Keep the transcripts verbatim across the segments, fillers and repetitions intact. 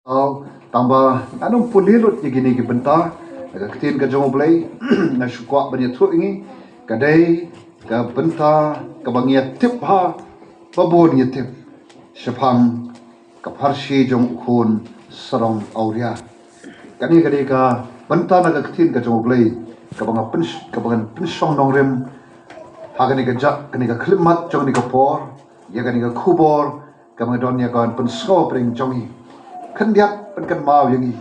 Tangba ngan ym pule lut ïa kine ki bynta. Ka ktien ka jong U Blei nga shu kwah ban ïathuh ïa ngi, ka dei ka bynta kaba ngi ïa tip ha, ba bun ngi ïa tip shaphang ka pharshi jong u khun sarong awria. Kane ka dei ka bynta na ka ktien ka jong U Blei kaba nga pyn, kaba ngan pynshong nongrim ha kane ka jaka, kane ka khyllipmat jong kane ka por, ïa kane ka khubor kaba nga don ïa ka ban pynsngew pyrshah jong ngi. Khyndiat pynkynmaw ïa ngi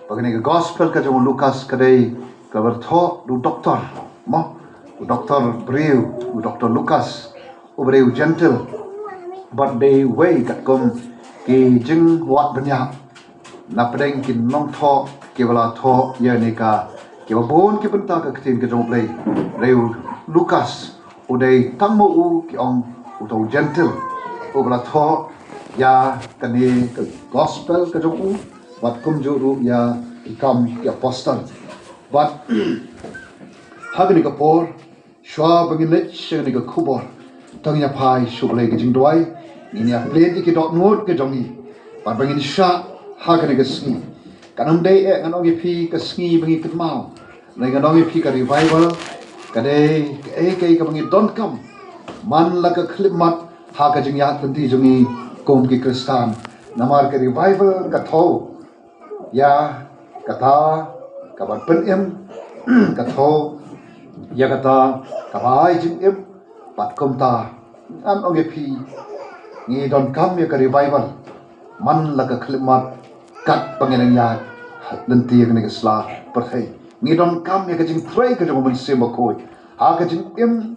ba kane ka gospel ka jong u Lukas ka dei kaba thoh da u doktor, mo, u doktor briew, u doktor Lukas, u briew gentil, bad dei uwei katkum ki jingwad bniah na pdeng ki nongthoh kiba la thoh ïa kane ka, kiba bun ki bynta ka ktien ka jong U Blei. Dei u Lukas, u dei tang ma u ki ong u dei u gentil, uba la thoh ïa kane ka gospel ka jong u, bad kumjuh ruh ïa ki Kam ki Apostol. Bad ha kane ka por, shuwa ba ngin leit sha kane ka khubor, to ngin ïa phai sha U Blei ka jingduwai, ngin ïa plie ïa ki dohnud ka jong ngi, bad ba ngin shah ha kane ka sngi. Kan ym dei eh ngan ong ïa phi ka sngi ba ngi kynmaw, hynrei ngan ong ïa phi ka revival ka dei kaei kaei kaba ngi donkam man la ka khyllipmat ha ka jingïaid lynti jong ngi kum ki Khristan. Namar ka revival ka thew ïa kata kaban pynim, ka thew ïa kata kaba ai jingim, bad kumta ngan ong ïa phi, ngi donkam ïa ka revival man la ka khyllipmat katba ngi nang ïaid lynti ha kane ka sla pyrthei. Ngi donkam ïa ka jingtrei ka jong u Mynsiem Bakhuid ha ka jingim.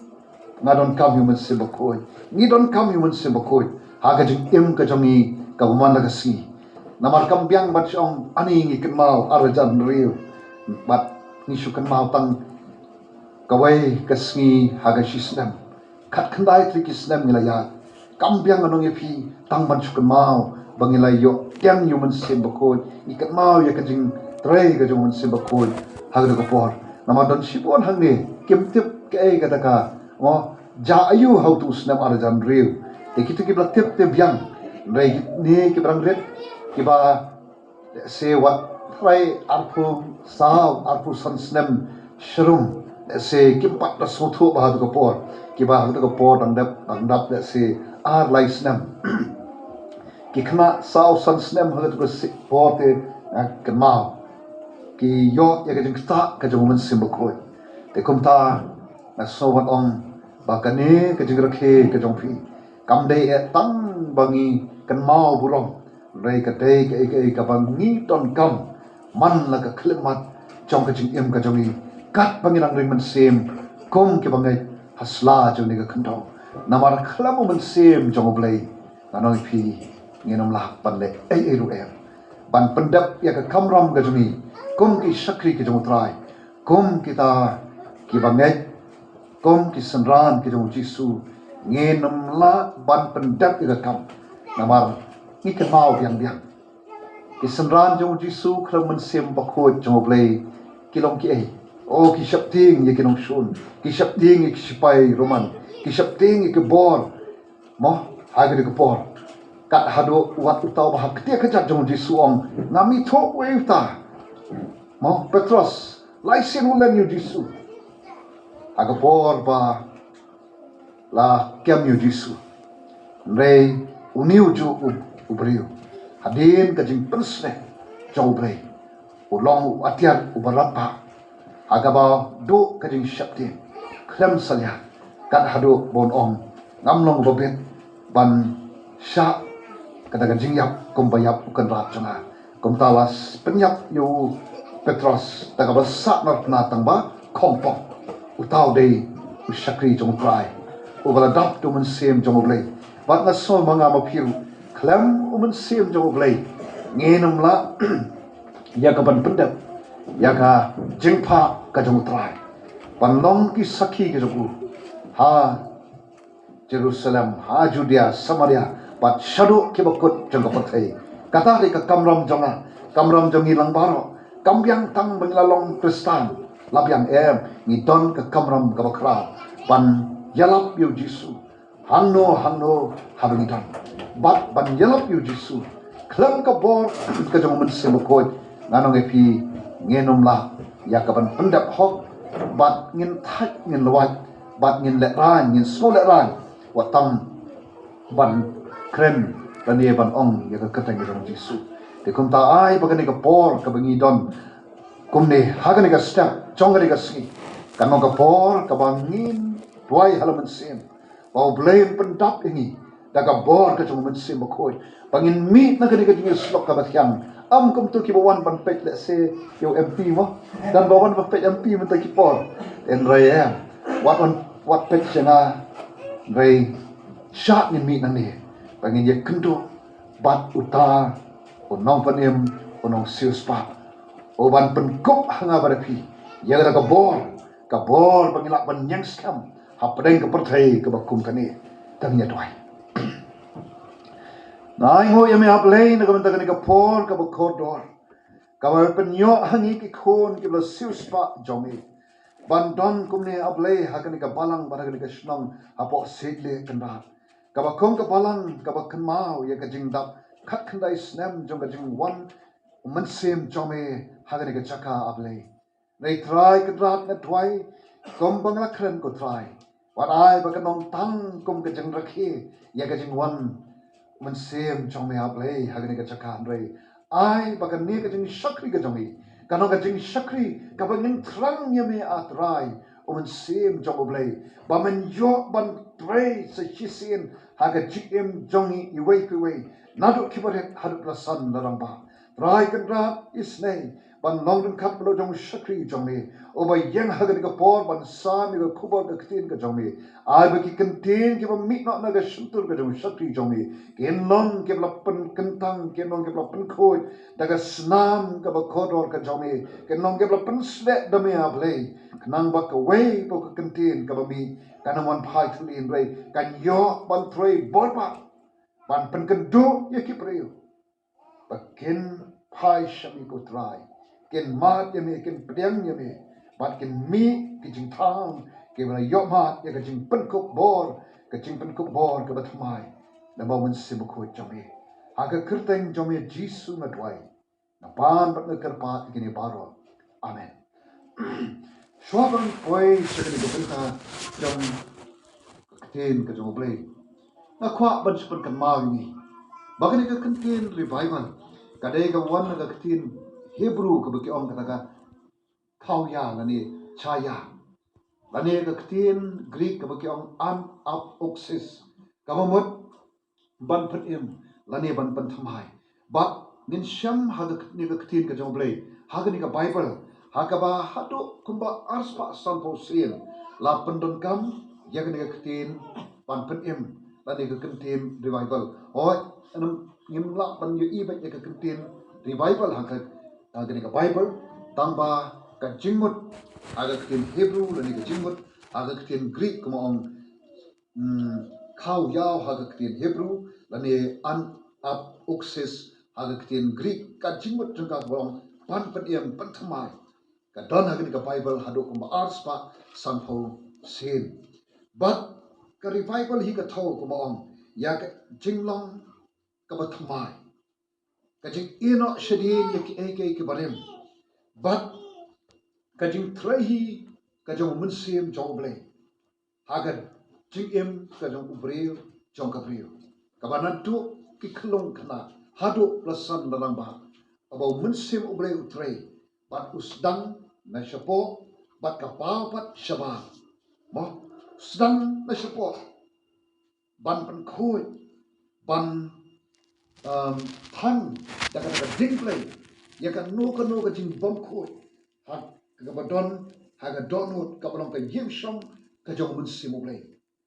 Nga donkam ïa u Mynsiem Bakhuid, ngi donkam ïa u Mynsiem Bakhuid ha ka jingim ka jong ngi kaba man la ka sngi. Namar kam biang ban shu ong ani ngi kynmaw ar hajar hynriew, bad ngi shu kynmaw tang kawei ka sngi ha ka shi snem. Khatkhyndai tylli ki snem ngi la ïaid. Kam biang ngan ong ïa phi tang ban shu kynmaw ba ngi la ïoh tiang ïa u Mynsiem Bakhuid, ngi kynmaw ïa ka jingtrei ka jong u Mynsiem Bakhuid ha kata ka por. Namar don shibun hangne kim tip kaei kata ka, mo, jia aïu ha utu u snem ar hajar hynriew. Te kito kiba la tip te biang, hynrei kine kiba dang rit, kiba lehse wat trai arphew saw, arphew san snem sharum, lehse kim pat da sngewthuh ba ha kata ka por, kiba ha kata ka por dang dep, dang dap lehse ar lai snem. Ki khynnah saw san snem ha kata ka si-, por te, eh, kynmaw ki ïoh ïa ka jingktah ka jong u Mynsiem Bakhuid. Te kumta nga sngew ban ong ba kane ka jingrakhe ka jong phi kam dei eh tang ba ngi kynmaw burom, hynrei ka dei kaei kaei kaba ngi donkam man la ka khyllipmat jong ka jingim ka jong ngi, katba ngi nang ring mynsiem kum kiba ngeit ha sla jong kane ka khyndew. Namar khlem u Mynsiem jong U Blei, ngan ong ïa phi, ngin ym lah ban leh ei ei ruh em ban pyndep ïa ka kamram ka jong ngi kum ki shakri ka jong U Trai, kum kita kiba ngeit, kum ki synran ki jong U Jisu. Ngin ym lah ban pyndep ïa ka kam, namar ngi kynmaw biang biang, ki synran jong U Jisu khlem Mynsiem Bakhuid jong U Blei ki long kiei? O, ki sheptieng ïa ki nongshun, ki sheptieng ïa ki shipai Roman, ki sheptieng ïa ki bor, mo, ha kata ka por. Kat haduh wat uta uba ha ktieh kjat jong U Jisu u ong, ngam ithuh uei uta. Mo, Petros, lai sien u len ïa U Jisu ha ka por ba la kem ïa U Jisu. Hynrei une u juh u, u briew, hadien ka jingpynshlur jong U Blei, u long u atiar uba radbah ha kaba duh ka jingsheptieng khlem salia, kat haduh ba un ong, ngam long uba bit ban shah kata ka jingïap kumba ïap u kynrad jong nga. Kumta la pynïap ïa u Petros da kaba sah narphna tang ba khongpong. Uta u dei u shakri jong U Trai uba la dap da u Mynsiem jong U Blei. Bad nga sngew ma nga ma phi ruh, khlem u Mynsiem jong U Blei ngin ym lah ïa ka ban pyndep ïa ka jingphah ka jong U Trai, ban long ki sakhi ka jong u ha Jerusalem, ha Judea, Samaria, bad shaduh kiba kut jong ka pyrthei. Kata dei ka kamram jong nga, kamram jong ngi lang baroh. Kam biang tang ba ngi la long Khristan, la biang em, ngi don ka kamram kaba khraw ban ïalap ïa U Jisu hangno hangno haba ngi don, bad ban ïalap ïa U Jisu Khlem ka bor ka jong u Mynsiem Bakhuid, ngan ong ïa phi, ngin ym lah ïa ka ban pyndep hok, bad ngin thait, ngin lwait, bad ngin lehraiñ, ngin sngewlehraiñ, wat tang ban kren lane ban ong ïa ka kyrteng ka jong u Jisu. Te kumta ai ba kane ka por kaba ngi don kumne ha kane ka step jong kane ka sngi, kan long ka por kaba ngin duwai ha la mynsiem ba U Blei un pyndap ïa ngi da ka bor ka jong u Mynsiem Bakhuid, ba ngin mih na kane ka jingïasyllok kaba thiang. Ym kumto kiba wan ban peit lehse ïa u M P mo, don ba wan ban peit M P mynta ki por. Hynrei em, wat wan, wat peit sha nga, hynrei shah ngin mih nangne ba ngin ïakynduh bad uta u nongpynim, u nongsiewspah, u ban pynkup ha nga bad ïa phi ïa kata ka bor, ka bor ba ngin lah ban ïeng skhem hapdeng ka pyrthei kaba kum kane. Tang ïa duwai. Nga ainguh ïa me, A Blei, na ka bynta kane ka por kaba kordor, kaba pynïoh ha ngi ki khun kiba la siewspah jong me ban don kumne, A Blei, ha kane ka balang bad ha kane ka shnong hapoh Syiemlieh Kynrad, kaba kum ka balang kaba kynmaw ïa ka jingdap khatkhyndai snem jong ka jingwan u Mynsiem jong me ha kane ka jaka, A Blei. Hynrei Trai Kynrad, nga duwai, kumba nga la kren, ko Trai, wat ai ba kan long tang kum ka jingrakhe ïa ka jingwan u Mynsiem jong me, A Blei, ha kane ka jaka, hynrei ai ba kane ka jingshakri ka jong ngi kan long ka jingshakri kaba ngin thrang ïa me, A Trai, u Mynsiem jong U Blei, ba men ïoh ban trei sa shisien ha ka jingim jong ngi iwei pa iwei, naduh kiba rit haduh la san la rangbah. Trai Kynrad, isynei ban long ryngkat bad la jong u shakri jong me uba ïeng ha kane ka por ban sam ïa ka khubor ka ktien ka jong me. Ai ba ki kyntien kiba mih noh na ka shyntur ka jong u shakri jong me kin long kiba la pynkyntang, kin long kiba la pynkhuid da ka snam kaba kordor ka jong me, kin long kiba la pynshlur da me, A Blei, khnang ba kawei pat ka kyntien kaba mih kan ym wan phai thylli, hynrei kan ïoh ban trei bor bha ban pynkynduh ïa ki briew ba kin phai sha me, ko Trai, kin mad ïa me, kin pdiang ïa me, bad kin mih ki jingthaw kiba la ïoh mad ïa ka jingpynkup bor, ka jingpynkup bor kaba thymmai na u Mynsiem Bakhuid jong me. Ha ka kyrteng jong me Jisu nga duwai, nga pan bad nga kyrpad ïa kine baroh. Amen. Shuwa ban poi sha kane ka bynta jong ka ktien ka jong U Blei, nga kwah ban shu pynkynmaw ïa ngi ba kane ka kyntien revival ka dei ka wan na ka ktien Hebrew kaba ki ong kata ka khawya lane chaya, lane ka ktien Greek kaba ki ong anapaluxis, kaba mut ban pynim lane ban pynthymmai. Bad ngin shem ha kane ka ktien ka jong U Blei ha kane ka Baibl, ha kaba haduh kumba arspah sanphew sien la pyndonkam ïa kane ka ktien ban pynim lane ka kyntien revival. Hooid, ngim lah ban ïohi beit ïa ka kyntien revival ha ka, ha kane ka Baibl, tangba ka jingmut ha ka ktien Hebrew lane ka jingmut ha ka ktien Greek, kumba ong, mm, khawya ha ka ktien Hebrew lane anapaluxis ha ka ktien Greek, ka jingmut jong ka kaba long ban pynim, pynthymmai, ka don ha kane ka Baibl haduh kumba arspah sanphew sien. Bad ka revival hi ka thew, kumba ong, ïa ka jinglong kaba thymmai, ka jingïehnoh shadien ïa kiei kiei kiba rim, bad ka jingtrei hi ka jong u Mynsiem jong U Blei ha ka jingim ka jong u briew, jong ka briew, kaba naduh ki khyllung khynnah haduh la san la rangbah, kaba u Mynsiem U Blei u trei bad u sdang na shapoh, bad ka paw pat shabar. Mo, u sdang na shapoh ban pynkhuid, ban, um, thang da kata ka diengphna ïa kano kano ka jingbymkhuid ha kaba don ha ka dohnud kaba long ka ïing shong ka jong u Mynsiem U Blei.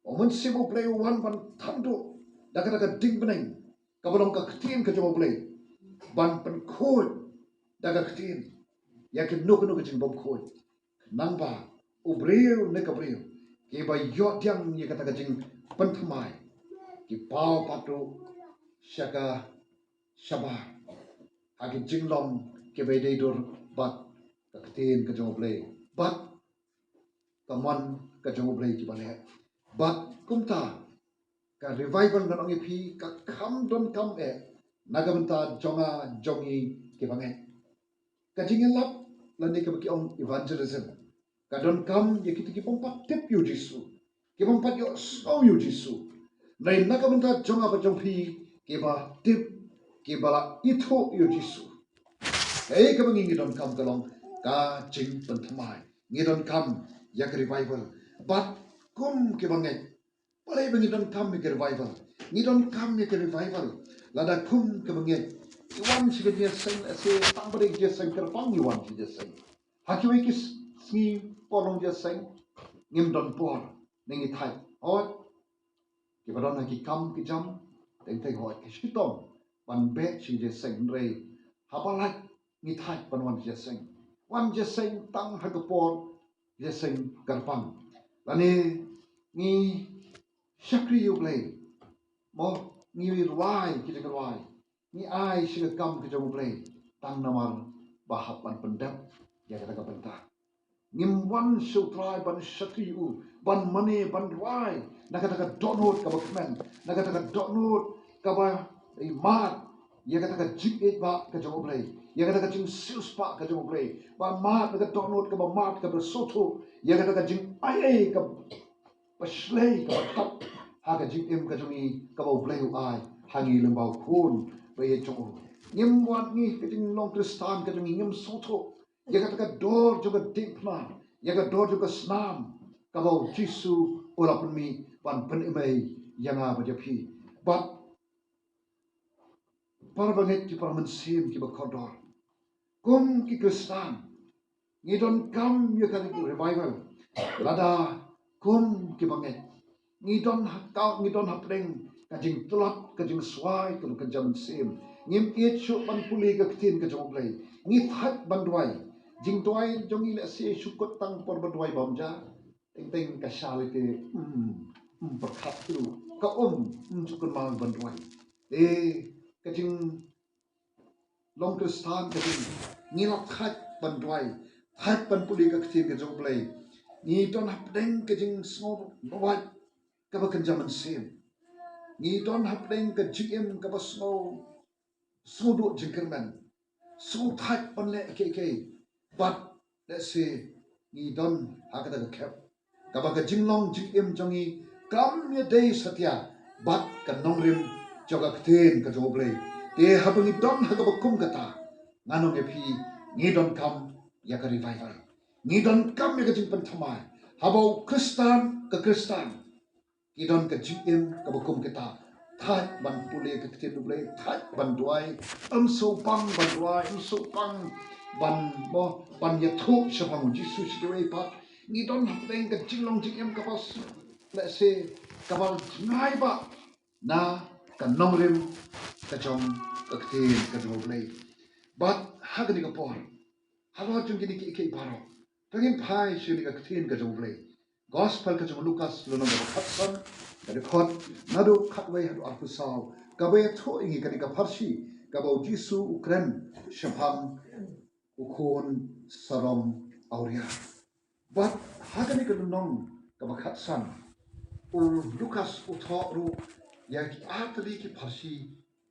U Mynsiem U Blei u wan ban thang duh da kata ka diengphna kaba long ka ktien ka jong U Blei, ban pynkhuid da ka ktien ïa kano kano ka jingbymkhuid, khnang ba u briew ne ka briew kiba ïoh pdiang ïa kata ka jingpynthymmai, ki paw pat ruh sha ka shabar ha ki jinglong kiba dei dur bad ka ktien ka jong U Blei bad ka mon ka jong U Blei kiba leh. Bad kumta ka revival, ngan ong ïa phi, ka kham donkam eh na ka bynta jong nga, jong ngi kiba ngeit. Ka jingïalap lane kaba ki ong evangelism ka donkam ïa kito kibym pat tip ïa u Jisu, kibym pat ïohsngew ïa u Jisu. Hynrei na ka bynta jong nga bad jong phi kiba tip, kiba la ithuh ïa u Jisu, kaei kaba ngi ngi donkam ka long ka jingpynthymmai. Ngi donkam ïa ka revival. Bad kum kiba ngeit, balei ba ngi donkam ïa ka revival? Ngi donkam ïa ka revival lada kum kiba ngeit ngi wan sha ka jingïaseng, lehse tang ba dei ka jingïaseng kyrpang ngi wan sha ka jingïaseng. Ha kiwei ki sngi por long jingïaseng ngim don por, ne ngi thait. Hooid, kiba don ha ki kam ki jam teng teng hooid ki shitom ban beh sha ka jingïaseng, hynrei haba lait ngi thait ban wan jingïaseng. Wan jingïaseng tang ha ka por jingïaseng kyrpang. Lane ngi shakri ïa u Blei, mo, ngi rwai ki jingrwai, ngi ai sha ka kam ka jong u Blei tang namar ba hap ban pyndep ïa kata ka bynta. Ngim wan sha u Trai ban shakri ïa u, ban mane, ban rwai na kata ka dohnud kaba kmen, na kata ka dohnud kaba, eh, mad ïa kata ka jingïeit ba ka jong u Blei, ïa kata ka jingsiewspah ka jong u Blei, ban mad na ka dohnud kaba mad kaba sngewthuh ïa kata ka jingai ei kaba shlei kaba thap ha ka jingim ka jong ngi kaba u Blei u ai ha ngi lyngba u Khun ba ïeit jong u. Ngim wan, ngi ka jinglong Khristan ka jong ngi ngim sngewthuh ïa kata ka dor jong ka diengphna, ïa ka dor jong ka snam kaba u Jisu u la pynmih ban pynim ei ïa nga bad ïa phi. Bad para bangeit ki para mynsiem kiba kordor, kum ki Khristan ngi donkam ïa ka revival. Lada kum kiba ngeit ngi don ha ka, ngi don hapdeng ka jingtlot, ka jingswai, ka kynja mynsiem, ngim ïeit shuh ban pule ka ktien ka jong u Blei, ngi thait ban duwai. Jingduwai jong ngi lehse shu kut tang por ba duwai bam ja, teng teng ka sha lei te, um, um, pyrkhat tu ka um, um, shu kynmaw ban duwai. Eh, ka jing long Khristan ka jong ngi, ngi la thait ban duwai, thait ban pule ka ktien ka jong u Blei. Ngi don hapdeng ka jingsngew wad kaba kynja mynsiem, ngi don hapdeng ka jingim kaba sngew, sngewduh jingkyrmen, sngewthait ban leh kiei kiei. Bad lehse ngi don ha kata ka khep kaba ka jinglong jingim jong ngi kam ïadei satia bad ka nongrim jong ka ktien ka jong u Blei. Te haba ngi don ha kaba kum kata, ngan ong ïa phi, ngi donkam ïa ka revival, ngi donkam ïa ka jingpynthymmai. Haba u Khristan, ka Khristan ki don ka jingim kaba kum kita, thait ban pule ka ktien u Blei, thait ban duwai, ym shu pang ban duwai, ym shu pang ban, mo, ban ïathuh shaphang u Jisu sha kiwei pat. Ngi don hapdeng ka jinglong jingim kaba s-, lehse kaba jngai bha na ka nongrim ka jong ka ktien ka jong u Blei. Bad ha kane ka por, halor jong kine kiei kiei baroh, to ngin phai sha kane ka ktien ka jong u Blei. Gospel ka jong u Lukas, lynnong kaba khatsan, ka dkhot naduh khatwei haduh arphew saw, kaba ïathuh ïa ngi kane ka pharshi kaba u Jisu u kren shaphang u khun sarong awria. Bad ha kane ka lynnong kaba khatsan, u Lukas u thoh ruh ïa ki artylli ki pharshi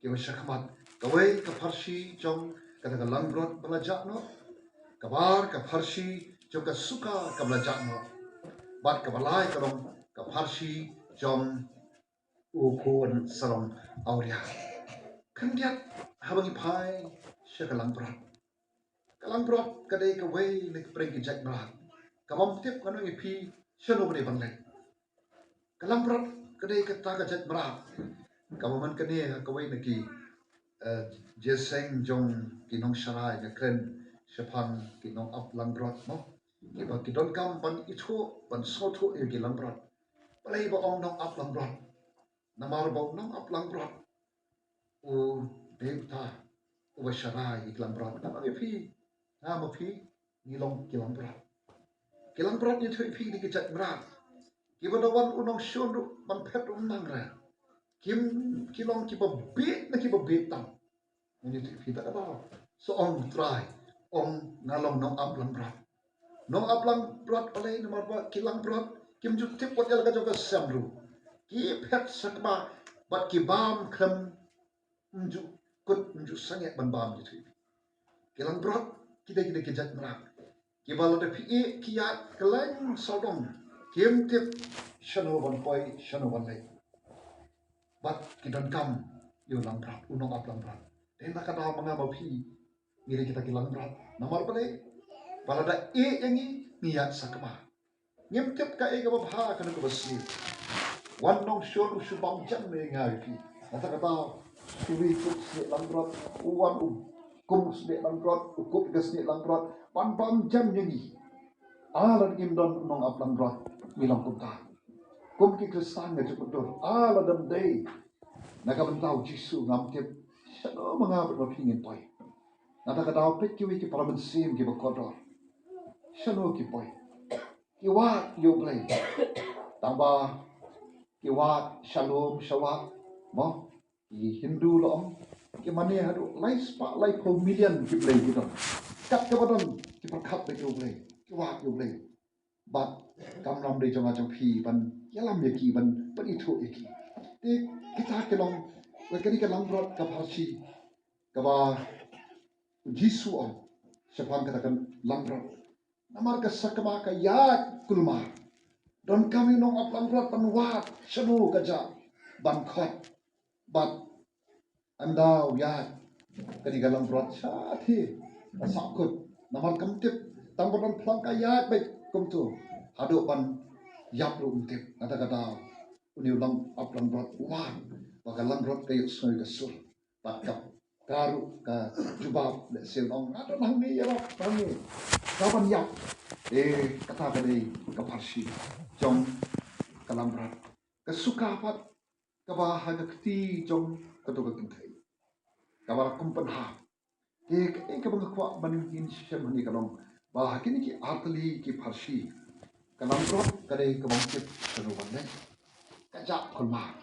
kiba shakhmat. Kawei ka pharshi jong kata ka langbrot ba la jah noh. Kaba ar ka pharshi jong ka suka kaba la jah noh. Bad kaba lai ka long ka pharshi jong u khun sarong awria. Khyndiat haba ngi phai sha ka langbrot. Ka langbrot ka dei kawei na ki pyrshah ki jait mrad. Kaba ym tip ngan ong ïa phi shano ba dei ban leh. Ka langbrot ka dei kata ka jait mrad kaba man kane ha kawei na ki, eh, jingïaseng jong ki nongsharai, nga kren shaphang ki nongap langbrot, mo. Kiba ki donkam ban ithuh, ban sngewthuh ïa ki langbrot. Balei ba ong nongap langbrot? Namar ba u nongap langbrot u dei uta uba sharai ïa ki langbrot. Namar ïa phi, nga ma phi, ngi long ki langbrot. Ki langbrot ngi tip ïa phi ki dei ki jait mrad kiba da wan u nongshun ruh ban phet ruh ym nang re. Kim, ki long kiba bieit na kiba bieit tam. Ngi tip ïa phi da kata. So ong Trai, ong nga long nongap langbrot. Nongap langbrot balei? Namar ba ki langbrot kim ju tip wat ïa la ka jong ka sem ruh. Ki phet sakma bad ki bam khlem, ym ju kut, ym ju sangeh ban bam ki thuh. Ki langbrot ki dei ki dei ki jait mrad kiba lada phi ïeh ki ïaid kylleng sawdong, kim tip shano ban poi, shano ban leit. Bad ki donkam ïa u langbrot, u nongap langbrot. Te na ka daw ma nga ma phi ngi dei kita ki langbrot. Namar balei? Ba lada ïeh ïa ngi, ngi ïaid sakma. Ngim tip kaei kaba bha, kano kaba sniew. Wan nongshun u shu bam jem ïa nga ïa phi. Nangta kata, uwei u kup snieh langbrot, u wan u kum snieh langbrot, u kup ka snieh langbrot, ban bam jem ïa ngi. Ah, lada ngim don u nongap langbrot, ngi long kumta. Kum ki Khristan nga ju kyntur. Ah, lada ym dei na ka bynta u Jisu, ngam tip shano ma nga bad ma phi ngin poi. Nangta ka daw, peit kiwei ki para mynsiem kiba kordor. Shano ki poi? Ki wad ïa U Blei. Tangba ki wad sha lum sha wah, mo? Ki Hindu la ong, ki mane haduh lai spah laiphew million ki blei ki don. Kat kaba don ki pyrkhat beit ïa U Blei, ki wad ïa U Blei. Bad kam long dei jong nga jong phi ban ïalam ïa ki, ban, ban ithuh ïa ki. Te kita ki long, kane ka langbrot ka pharshi kaba u Jisu u ong shaphang kata ka langbrot. Namar ka sakma ka ïaid kulmar. Donkam ïa u nongap langbrot ban wad shano ka jah ban khot. Bad ynda u ïaid kane ka langbrot shathie ka sahkut. Namar kam tip, tang ba don phlang ka ïaid beit kumto. Haduh ban ïap ruh um tip. Nangta ka daw, une u nongap langbrot u wad ba ka langbrot ka ïohsngew ïa ka sur. Bad ka, ka ruh ka jubab, lehse u ong, nga don hangne, ïarap hangne, ka ban ïap. Eh, kata ka dei ka pharshi jong ka langbrot. Ka suka pat kaba ha ka kti jong kato ka kynthei, kaba la kum pynhap. Te kaei kaba nga kwah ban ïashem hangne ka long ba ha kine ki artylli ki pharshi, ka langbrot ka dei kaba ym tip shano ban leit, ka jah kulmar.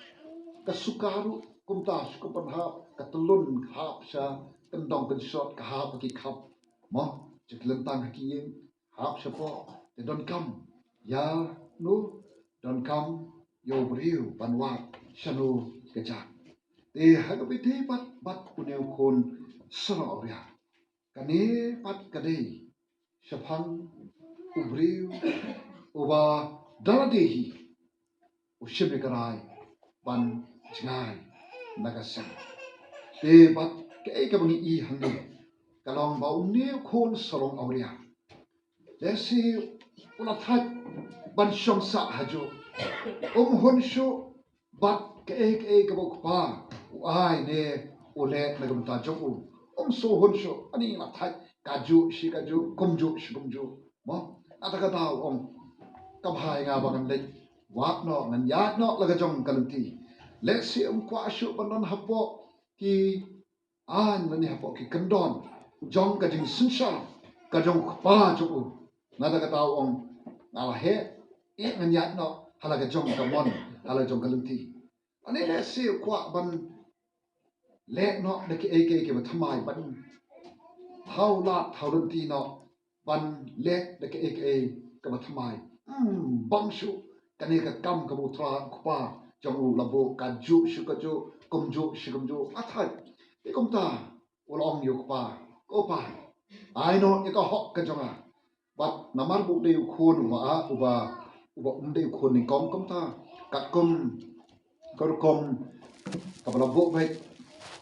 Ka suka ruh kumta, shu kum pynhap, ka tyllun hap sha kyndong kynshot, ka hap ha ki khap, mo, sha ki lyntang ha ki ïing, hap shapoh. Te donkam ïa no? Donkam ïa u briew ban wad shano ka jah. Te ha kaba ïadei pat bad une u khun sarong awria, kane pat ka dei shaphang u briew uba da lade hi u shim ïa ka rai ban jngai na ka seng. Te bad kaei kaba ngi i hangne ka long ba une u khun sarong awria, lehse u la thait ban shong sah hajuh. Um hun shuh bad kaei kaei kaba u kpa u ai ne u leh na ka bynta jong u. Um shu hun shuh, ani la thait kajuh shi kajuh, kumjuh shi kumjuh, mo? Nangta ka daw u ong, ka bha ïa nga ba ngan leit wad noh, ngan ïaid noh la ka jong ka lynti. Lehse um kwah shuh ban don hapoh ki aiñ lane hapoh ki kyndon jong ka jingsynshar ka jong u kpa jong u. Nangta ka daw u ong, nga la heh, eh, ngan ïaid noh ha la ka jong ka mon, ha la jong ka lynti. Lane lehse u kwah ban leh noh da kiei kiei kiba thymmai, ban thaw lad thaw lynti noh, ban leh da kiei kiei kaba thymmai. Hmm, bang shuh kane ka kam kaba u Trai u kpa jong u la buh, kajuh shi kajuh, kumjuh shi kumjuh. Athait, te kumta u la ong ïa u kpa, ko pa, ai noh ïa ka hok ka jong nga. Bad namar ba u dei u khun uba, uba, uba um dei u khun nyngkong, kumta katkum ka rukom kaba la buh beit,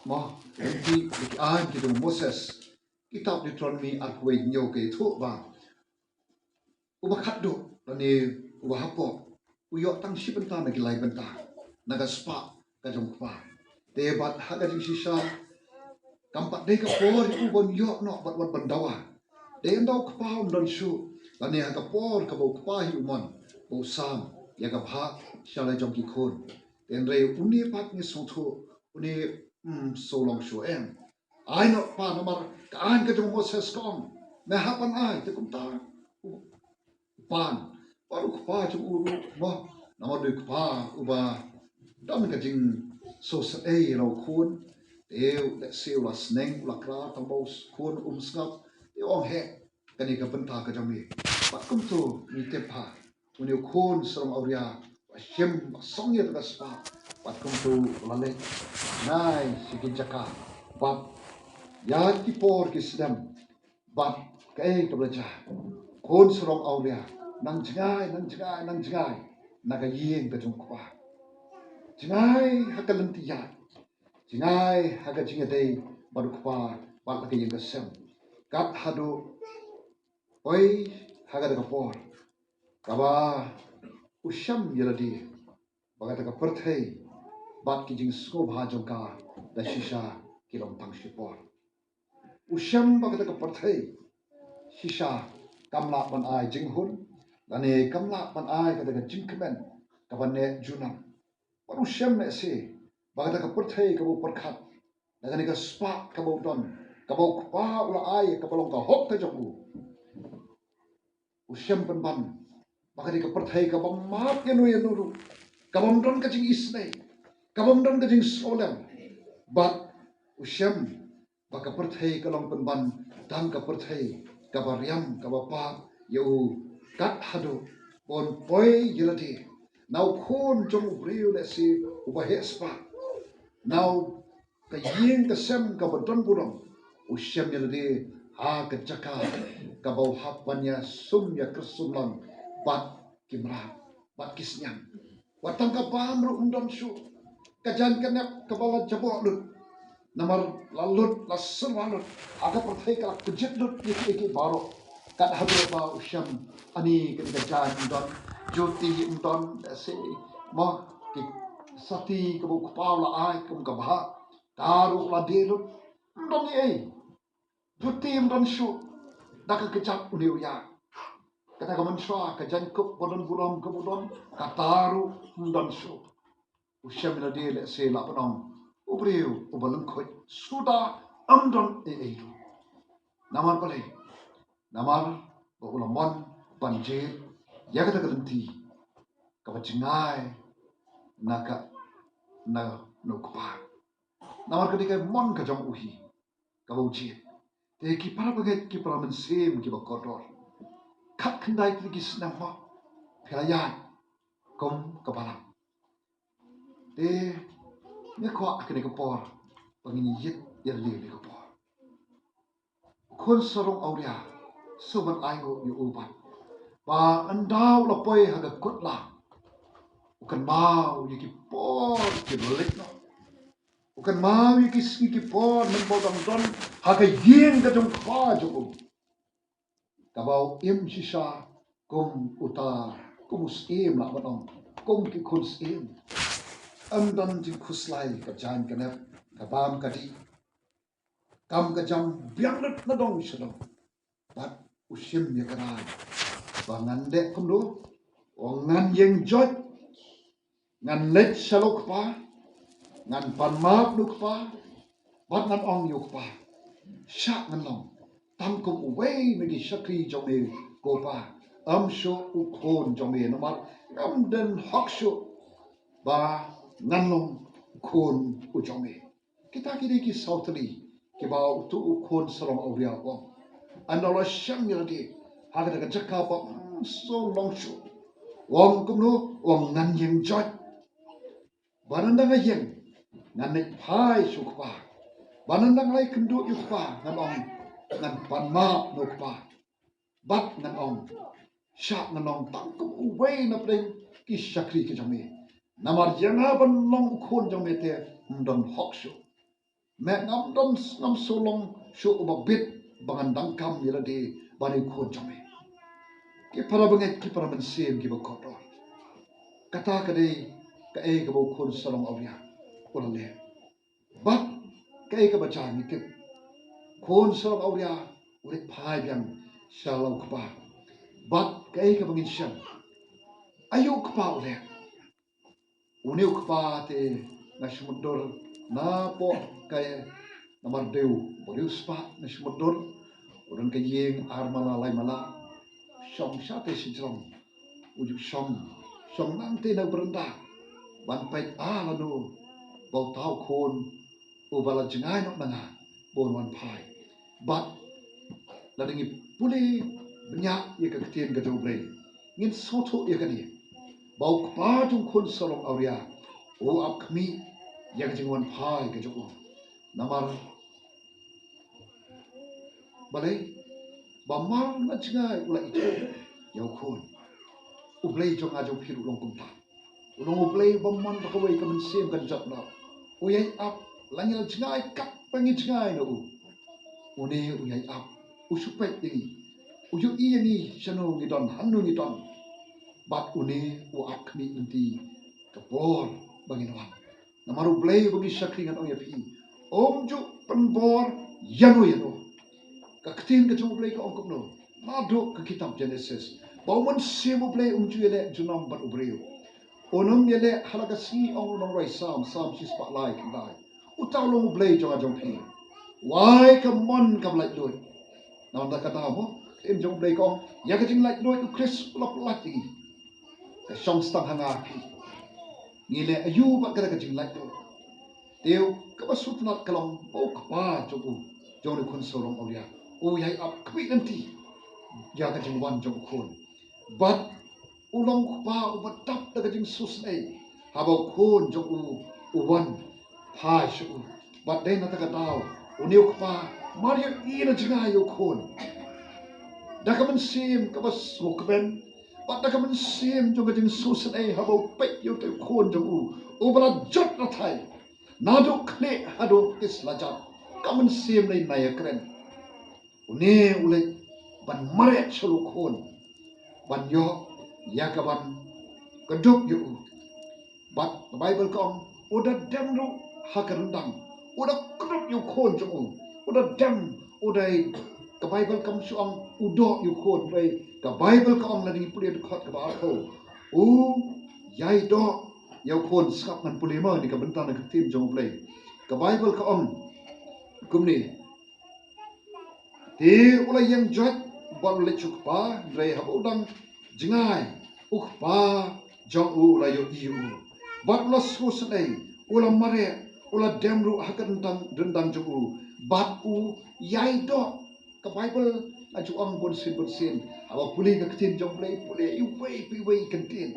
mo, lynti ki aiñ ki jong u Moses. Kitab Deuteronomi arphew wei hynñiew ka ïathuh ba uba khatduh lane uba hapoh u ïoh tang shi bynta na ki lai bynta na ka spah ka jong u kpa. Te bad ha ka jingshisha kam pat dei ka por ïa u ban ïoh noh bad wat ban dawa. Dei ynda u kpa um don shuh lane ha ka por kaba u kpa hi u mon, ba u sam ïa ka bhah sha la jong ki khun. Te hynrei une pat ngi sngewthuh une, mm, shu long shuh em. Ai noh pa, namar ka aiñ ka jong u Moses ka ong me hap ban ai. Te kumta u pan, bad u kpa jong u ruh, mo, namar u dei u kpa uba don ka jingsngewsynei ïa u khun. Te lehse u la sneng, u la kra, tang ba u khun um sngap. Te u ong, heh, kane ka bynta ka jong me. Bad kumta ngi tip ha une u khun sarong awria ba shim, ba song ïa ka spah, bad kumta u la leit nai sha ki jaka Bad ïa ki por ki snem bad kaei kaba la jia, khun sarong awria nang jngai, nang jngai, nang jngai na ka ïing ka jong u kpa. Jngai ha ka lynti ïaid, jngai ha ka jingïadei bad u kpa bad la ka ïing ka sem. Kat haduh poi ha kata ka por kaba u shem ïa lade ba kata ka pyrthei bad ki jingsngewbha jong ka da shisha ki long tang shipor. U shem ba kata ka pyrthei shisha kam lah ban ai jinghun, lane kam lah ban ai kata ka jingkmen kaba neh junom. Bad u shem lehse ba kata ka pyrthei kaba u pyrkhat da kane ka spah kaba u don, kaba u kpa u la ai, kaba long ka hok ka jong u. U shem pynban ba kane ka pyrthei kaba map ïa no ïa no ruh, kaba ym don ka jingisynei, kaba ym don ka jingsngewlem. Bad u shem ba ka pyrthei ka long pynban tang ka pyrthei kaba riam, kaba pap ïa u. Kat haduh ban poi ïa lade na u khun jong u briew lehse uba heh spah, na u ka ïing ka sem kaba don burom, u shem ïa lade ha ka jaka kaba u hap ban ïasum ïakhyrsum lang bad ki mrad bad ki sniang. Wat tang ka bam ruh ym don shuh. Ka jaiñ ka nep kaba la jaboh lut, namar la lut, la syrwa lut, ha ka pyrthei ka la kjit lut ïa kiei kiei baroh. Kat haduh ba u shem ani kane ka jaiñ ym don, juti ym don, lehse ma ki sati kaba u kpa u la ai kum ka bhah, ka ruh la die lut. Ym don ei ei. Juti ym don shuh da ka kjat une u ïa. Kata ka mynshuwa ka jaiñkup ba don burom kaba u don, kata ruh ym don shuh. U shem ïa lade lehse lah ban ong u briew uba lyngkhuid suda, ym don ei ei ruh. Namar balei? Namar ba u la mon ban jied ïa kata ka lynti kaba jngai na ka, na, na u kpa. Namar ka dei ka mon ka jong u hi kaba u jied. Te ki para bangeit, ki para mynsiem kiba kordor, khatkhyndai tylli ki snem mo phi la ïaid kum ka balang. Te nga kwah ha kane ka por ba ngin ïit ïa lade kane ka por. U khun sarong awria, sngewbha ai nguh ïa u bad ba ynda u la poi ha ka kut la, u kynmaw ïa ki por kiba leit noh. U kynmaw ïa ki sngi ki por mynba u dang don ha ka ïing ka jong u kpa jong u, kaba u im shisha kum uta, kum u syiem, lah ban ong kum ki khun syiem. Ym don jingkhuslai, ka jaiñ ka nep, ka bam ka dih, kam ka jam biang lut na dong sha dong. Bad u shim ïa ka rai ba ngan leh kumno? Ong ngan ïeng joit, ngan leit sha la u kpa, ngan pan map na u kpa, bad ngan ong ïa u kpa, shah ngan long tang kum uwei na ki shakri jong me ko pa, ym shuh u khun jong me, namar ngam don hok shuh ba ngan long u khun u jong me. Kita ki dei ki saw tylli kiba utu u khun sarong awria u ong. Ynda u la shem ïa lade ha kata ka jaka ba ym sngewlong shuh, u ong kumno? U ong ngan ïeng joit. Bad ynda nga ïeng, ngan leit phai sha u kpa. Bad ynda nga la ïakynduh ïa u kpa, ngan ong, ngan pan map na u kpa. Bad ngan ong, shah ngan long tang kum uwei na pdeng ki shakri ki jong me, namar ïa nga ban long u khun jong me te ym don hok shuh. Me, ngam don, ngam sngewlong shuh uba bit ba ngan donkam ïa lade ban ïa u khun jong me. Ki para bangeit, ki para mynsiem kiba kordor, kata ka dei kaei kaba u khun sarong awria u la leh. Bad kaei kaba jia ngi tip, khun sarong awria u leit phai biang sha la u kpa. Bad kaei kaba ngin shem, aïu u kpa u leh? Une u kpa te nga shu mutdur napoh ka, namar dei u ba riewspah, nga shu mutdur. U don ka ïing ar mala lai mala. Shong shatei shajrong. U ju shong, shong nangtei na u branda ban peit, ah, lano ba uta u khun uba la jngai noh na nga ba un wan phai. Bad lada ngi pule bniah ïa ka ktien ka jong U Blei, ngin sngewthuh ïa kane, ba u kpa jong u khun sarong awria u ap khmih ïa ka jingwan phai ka jong u. Namar Balei? Ba mar na jngai u la ïathuh ïa u khun. U Blei jong nga jong phi ruh u long kumta. U long U Blei uba mon ba kawei ka mynsiem kan jot noh. U ïai ap, la ngi la jngai katba ngi jngai na u. Une u ïai ap, u shu peit ïa ngi. U ïohi ïa ngi shano ngi don, hangno ngi don. Bad une u ap khmih lynti ka por ba ngin wan. Namar U Blei uba ngi shakri ngan ong ïa phi, um ju pynbor ïano ïano. Ka ktien ka jong U Blei ka ong kumno? Naduh ka kitab Genesis, ba u Mynsiem U Blei um ju ïaleh junom bad u briew. Un ym ïaleh ha la ka sngi, ong u nongrwai Salm, Salm shispah lai khyndai. Uta u long U Blei jong nga jong phi. Wai ka mon kaba laitluid. Namar da kata mo, ka ktien jong U Blei ka ong, ïa ka jinglaitluid u Khrist u la pyllait ïa ngi. Ka shong stang ha nga phi. Ngi leh aïu bad kata ka jinglaitluid? Te kaba sngewtynnat ka long ba u kpa jong u, jong une u khun sarong awria, u ïai ap khmih lynti ïa ka jingwan jong u khun. Bad u long u kpa uba dap da ka jingsngewsynei haba u khun jong u u wan phai sha u. Bad dei na kata ka daw une u kpa mar ïohi na jngai ïa u khun, da ka mynsiem kaba sngewkmen, bad da ka mynsiem jong ka jingsngewsynei haba u peit ïa utei u khun jong u uba la jot rathai. Naduh khlieh haduh ki slajat, ka mynsiem lei na ïakren. Une u leit ban mareh sha u khun, ban ïoh ïa ka ban kdup ïa u. Bad ka Baibl ka ong, u da dem ruh ha ka ryndang, u da kdup ïa u khun jong u. U da dem, u dei, ka Baibl kam shu ong u doh ïa u khun, hynrei ka Baibl ka ong, lada ngi pule dkhot kaba arphew, u ïai doh ïa u khun. Sngap ngan pule mo ïa ka bynta na ka ktien jong U Blei. Ka Baibl ka ong kumne, te u la ïeng joit bad u leit sha u kpa, hynrei haba u dang jngai, u kpa jong u u la ïohi ïa u bad u la sngewsynei, u la mareh, u la dem ruh ha ka ryndang, ryndang jong u, bad u ïai doh. Ka Baibl ka ju ong bunsien bunsien, haba pule ka ktien jong U Blei, pule iwei pa iwei ka ktien.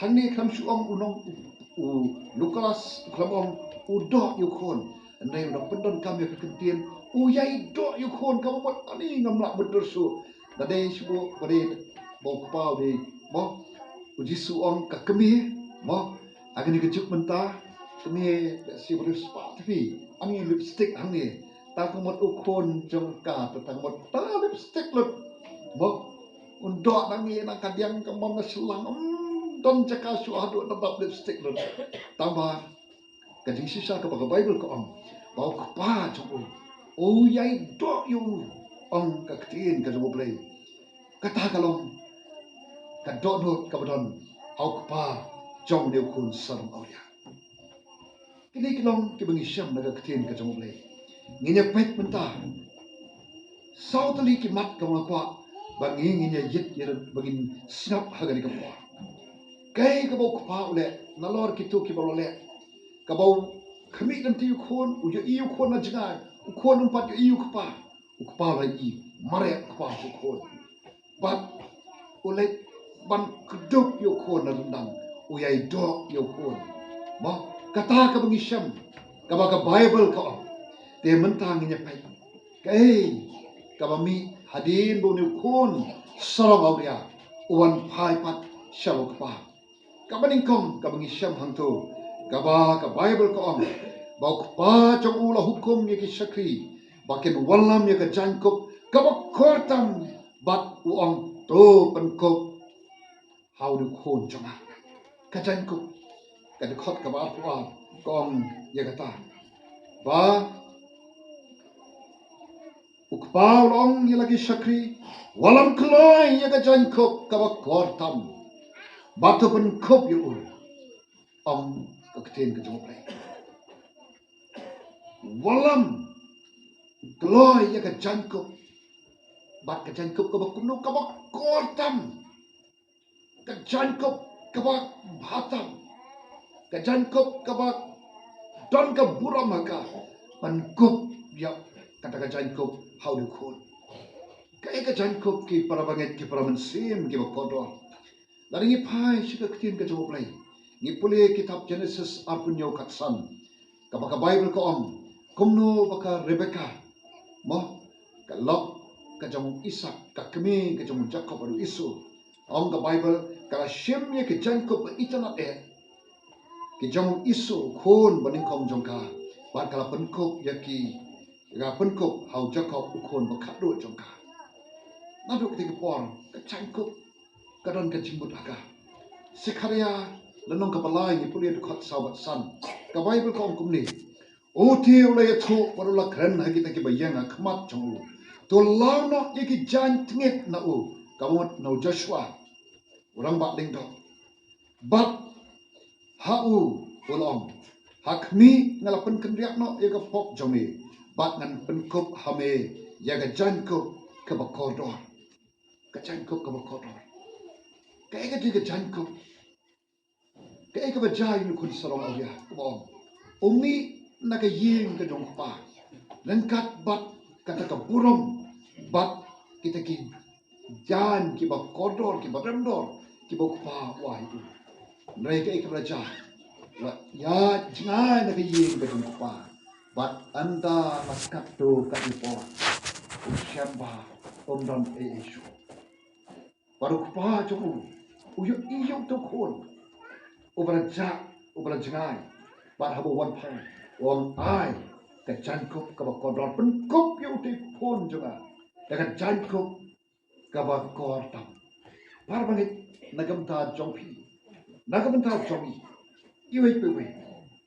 Hangne kam shu ong u nong, u Lukas kam ong u doh ïa u khun. Hynrei u da pyndonkam ïa ka ktien u ïai doh ïa u khun, kaba mut ani ngam lah mutdur shuh. Da dei shu ba dei ba u kpa u dei mo. U Jisu ong ka kmie mo. Ha kane ka juk mynta kmie shi ba dei spah tbit ani lipstick hangne. Tang ka mut u khun jong ka, tang ka mut ta lipstick lut mo. Un doh na ngi na ka diang ka mon na shlang, um don jaka shuh haduh na dap lipstick lut. Tang ba ka jingshisha kaba ka Baibl ka ong ba u kpa jong u u ïai doh ïa u, ong ka ktien ka jong U Blei. Kata ka long ka dohnud kaba don ha u kpa jong une u khun sarong awria. Kine ki long kiba ngi shem na ka ktien ka jong U Blei. Ngin ïa peit mynta saw tylli ki mat kaba nga kwah ba ngi, ngin ïa ïit ïa ba ngin sngap ha kane ka por. Kaei kaba u kpa u leh nalor kito kiba la leh? Kaba u khmih lynti ïa u khun, u ïohi ïa u khun na jngai, u khun um pat ïohi ïa u kpa. U kpa u la ïohi, mareh u kpa sha u khun. Bad u leit ban kdup ïa u khun na ryndang, u ïai doh ïa u khun. Mo, kata kaba ngi shem, kaba ka Baibl ka ong. Te mynta ngin ïa peit kaei kaba mih hadien ba une u khun sarong awria u wan phai pat sha u kpa. Kaba nyngkong kaba ngi shem hangto, kaba ka Baibl ka ong ba u kpa jong u la hukum ïa ki shakri ba kin wallam ïa ka jaiñkup kaba kor tam, bad u ong, to pynkup ha une u khun jong nga. Ka jaiñkup, ka dkhot kaba arphew ar ka ong ïa kata ba u kpa u la ong ïa la ki shakri, wallam kloi ïa ka jaiñkup kaba kor tam bad to pynkup ïa u, ong ka ktien ka jong U Blei. Wallam kloi ïa ka jaiñkup, bad ka jaiñkup kaba kumno? Kaba kor tam. Ka jaiñkup kaba bha tam, ka jaiñkup kaba don ka burom ha ka, ban kup ïa kata ka jaiñkup ha une u khun. Kaei ka jaiñkup, ki para bangeit, ki para mynsiem kiba kordor? Lada ngi phai sha ka ktien ka jong U Blei, ngi pule kitab Genesis arphew hynñiew khatsan, kaba ka Baibl ka ong kumno ba ka Rebeka, mo, ka lok ka jong u Isak, ka kmie ka jong u Jakob bad u Esau. Ong ka Baibl, ka la shim ïa ki jaiñkup ba itynnad eh ki jong u Esau, u khun ba nyngkong jong ka, bad ka la pynkup ïa ki, ka la pynkup ha u Jakob, u khun ba khatduh jong ka. Naduh kata ka por ka jaiñkup ka don ka jingmut ha ka. Sekharïa lynnong kaba lai, ngi pule dkhot saw bad san. Ka Baibl ka ong kumne: U te u la ïathuh bad u la kren ha kita kiba ïeng ha khmat jong u. To law noh ïa ki jaiñ tngit na u, ka mut na u Joshua u rangbah lyngdoh. Bad ha u u la ong: Ha khmih, nga la pynkynriah noh ïa ka pop jong me, bad ngan pynkup ha me ïa ka jaiñkup kaba kordor. Ka jaiñkup kaba kordor. Kaei ka dei ka jaiñkup? Kaei kaba jia ïa une u khun sarong awria, kaba ong: U mih na ka ïing ka jong u kpa ryngkat bad kata ka burom bad kita ki jaiñ kiba kordor, kiba rem dor, kiba u kpa u ai ïa u. Hynrei kaei kaba la jia? U la ïaid jngai na ka ïing ka jong u kpa, bad ynda la katto katne por, u shem ba um don ei ei shuh. Bad u kpa jong u u ïohi ïa uto u khun uba la jah, uba la jngai. Bad haba u wan phai, u ong: Ai ka jaiñkup kaba kordor, pynkup ïa uto u khun jong nga da ka jaiñkup kaba kordor tam. Parabangeit, na ka bynta jong phi, na ka bynta jong ngi, iwei pa iwei,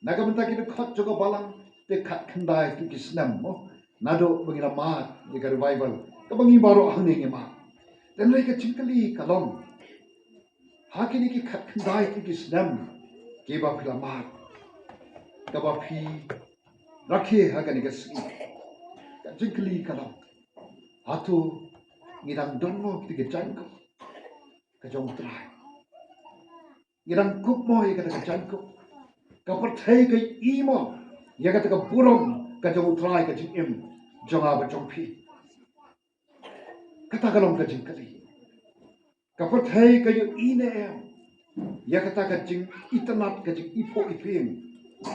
na ka bynta ki dkhot jong ka balang, te khatkhyndai tylli ki snem mo, naduh ba ngi la mad ïa ka revival kaba ngi baroh hangne ngi mad. Te hynrei ka jingkylli ka long, ha kine ki khatkhyndai tylli ki snem kiba phi la mad, kaba phi rakhe ha kane ka sngi, ka jingkylli ka long, hato ngi dang don mo kita ki jaiñkup ka jong u Trai? Ngi dang kup mo ïa kata ka jaiñkup? Ka pyrthei ka ïohi mo ïa kata ka burom ka jong u Trai, ka jingim jong nga bad jong phi? Kata ka long ka jingkylli. Ka pyrthei ka ïohi ne em ïa kata ka jingitynnad, ka jingiphuh iphieng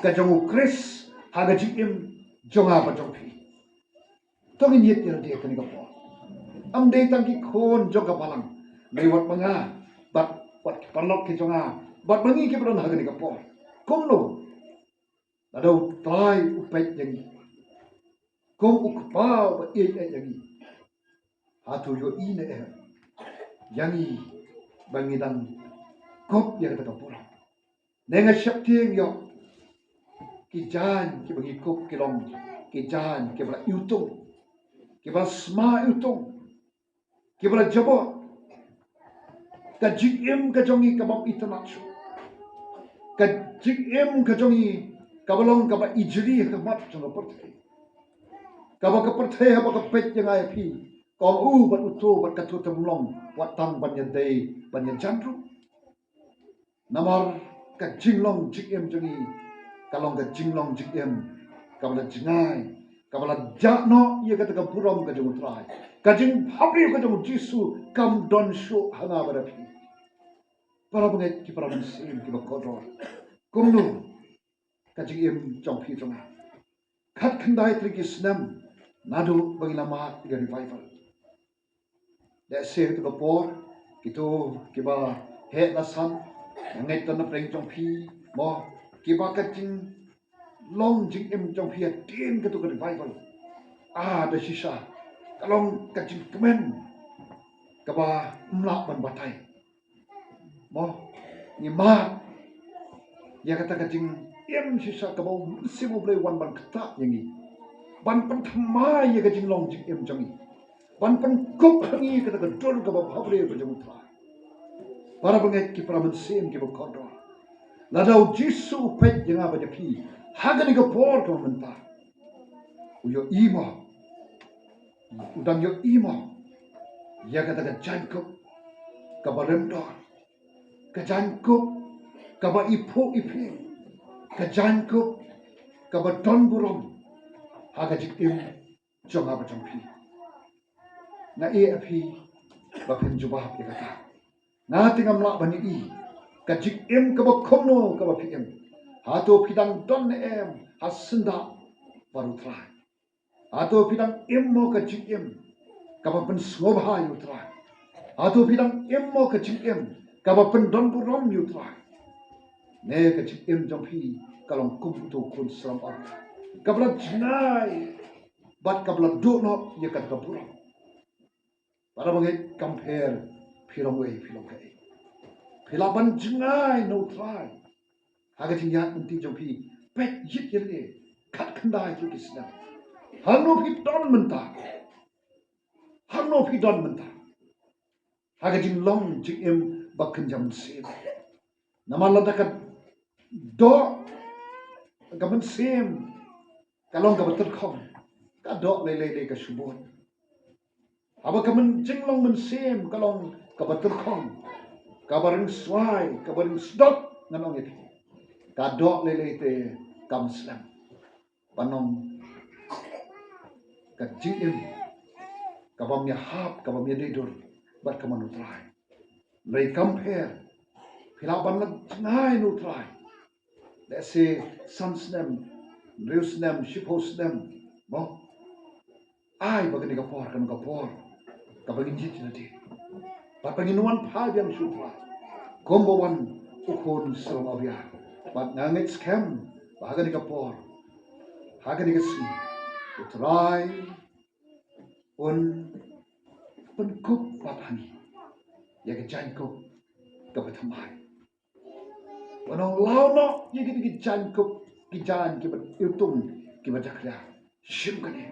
ka jong u Khrist ha ka jingim jong nga bad jong phi? To ngin ïeit ïa lade ha kane ka por. Ym dei tang ki khun jong ka balang, hynrei wat ma nga bad wat ki paralok ki jong nga bad ma ngi kiba don ha kane ka por. Kumno lada u Trai u peit ïa ngi kum u kpa uba ïeit ïa ngi, hato u ïohi ne em ïa ngi ba ngi dang kup ïa kata ka burom? Ne nga sheptieng ïoh ki jaiñ kiba ngi kup ki long ki jaiñ kiba la iwtung, kiba la sma iwtung, kiba la jabot. Ka jingim ka jong ngi kaba itynnad shuh, ka jingim ka jong ngi kaba long kaba ijli ha khmat jong ka pyrthei, kaba ka pyrthei haba ka peit ïa nga ïa phi ka ong, u bad uto bad kato te ym long wat tang ban ïadei ban ïajan ruh. Namar ka jinglong jingim jong ngi ka long ka jinglong jingim kaba la jngai, kaba la jah noh ïa kata ka burom ka jong u Trai. Ka jingbhabriew ka jong u Jisu kam don shuh ha nga bad ha phi. Parabangeit ki para mynsiem kiba kordor, kumno ka jingim jong phi jong nga? Khatkhyndai tylli ki snem naduh ba ngi la mad ïa ka revival. Lehse ha katu ka por kito kiba heh la san, nga ngeit don na pdeng jong phi mo, kiba ka jinglong jingim jong phi hadien katu ka revival, ah, da shisha ka long ka jingkmen kaba ym lah ban batai. Mo, ngi mad ïa kata ka jingim shisha kaba u Mynsiem u Blei u wan ban ktah ïa ngi, ban pynthymmai ïa ka jinglong jingim jong ngi, ban pynkup ha ngi kata ka dur kaba bhabriew ka jong u Trai. Parabangeit ki para mynsiem kiba kordor, lada u Jisu u peit ïa nga bad ïa phi ha kane ka por kaba mynta, u ïohi mo, u dang ïohi mo ïa kata ka jaiñkup kaba rem dor, ka jaiñkup kaba iphuh iphieng, ka jaiñkup kaba don burom ha ka jingim jong nga bad jong phi? Nga ïeit ïa phi ba phin jubab ïa kata. Nga te ngam lah ban ïohi ka jingim kaba kumno kaba phi im. Hato phi dang don ne em ha syndah bad u Trai? Hato phi dang im mo ka jingim kaba pynsngewbha ïa u Trai. Hato phi dang im mo ka jingim kaba pyndonburom ïa u Trai? Ne ka jingim jong phi ka long kum uto u khun slam awria kaba la jngai bad kaba la duh noh ïa kata ka burom. Para bangeit, kam pher phi long uei, phi long kaei. Phi lah ban jngai na u Trai ha ka jingïaid lynti jong phi. Peit, ïit ïa lade, khatkhyndai tylli ki snem. Hangno phi don mynta? Hangno phi don mynta ha ka jinglong jingim ba kynja mynsiem? Namar lada ka doh ka mynsiem ka long kaba tyrkhong, ka doh lei lei lei ka shu bud. Haba ka myn-, jinglong mynsiem ka long kaba tyrkhong, kaba ringswai, kaba ringsdot, ngan ong ïa phi, ka doh lei lei te kam slem ban long ka jingim kaba ym ïahap, kaba ym ïadei dur bad ka mon u Trai. Hynrei kam pher, phi lah ban la jngai na u Trai. Lehse san snem, hynriew snem, shiphew snem, mo. Ai ba kane ka por kan long ka por kaba ngin ïit ïa lade bad ba ngin wan phai biang sha u Trai kumba wan u khun slam awria. Bad nga ngeit skhem ba ha kane ka por, ha kane ka sngi, u Trai un pynkup pat ha ngi ïa ka jaiñkup kaba thymmai. Ban ong, law noh ïa kine ki jaiñkup, ki jaiñ kiba iwtung, kiba jakhlia. Shim kane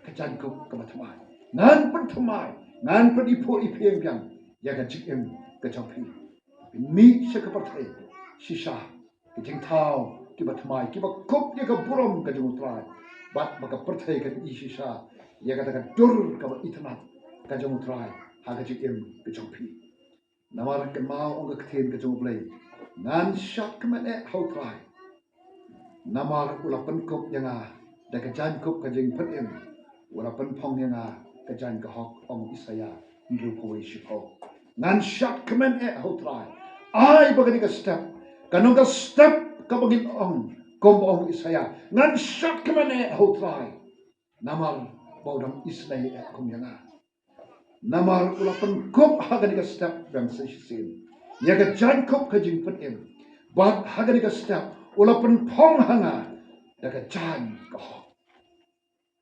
ka jaiñkup kaba thymmai. Ngan pynthymmai, ngan pyniphuh iphieng biang ïa ka jingim ka jong phi. Phin mih sha ka pyrthei shisha, ki jingthaw kiba thymmai, kiba kup ïa ka burom ka jong u Trai. Bad ba ka pyrthei kan i shisha ïa kata ka dur kaba itynnad ka jong u Trai ha ka jingim ka jong phi. Namar kynmaw, ong ka ktien ka jong u Blei, ngan shad kmen eh ha u Trai. Namar u la pynkup ïa nga da ka jaiñkup ka jingpynim, u la pynphong ïa nga ka jaiñ ka hok, ong u Isaïah hynriewphew wei shiphew. Ngan shad kmen eh ha u Trai. Ai ba kane ka step kan long ka step kaba ngin ong kumba ong u Isaïah, ngan shad kmen eh ha u Trai. Namar ba u dang isynei eh kum ïa nga. Namar u la pynkup ha kane ka step biang sa shisien ïa ka jaiñkup ka jingpynim. Bad ha kane ka step u la pynphong ha nga da ka jaiñ ka hok.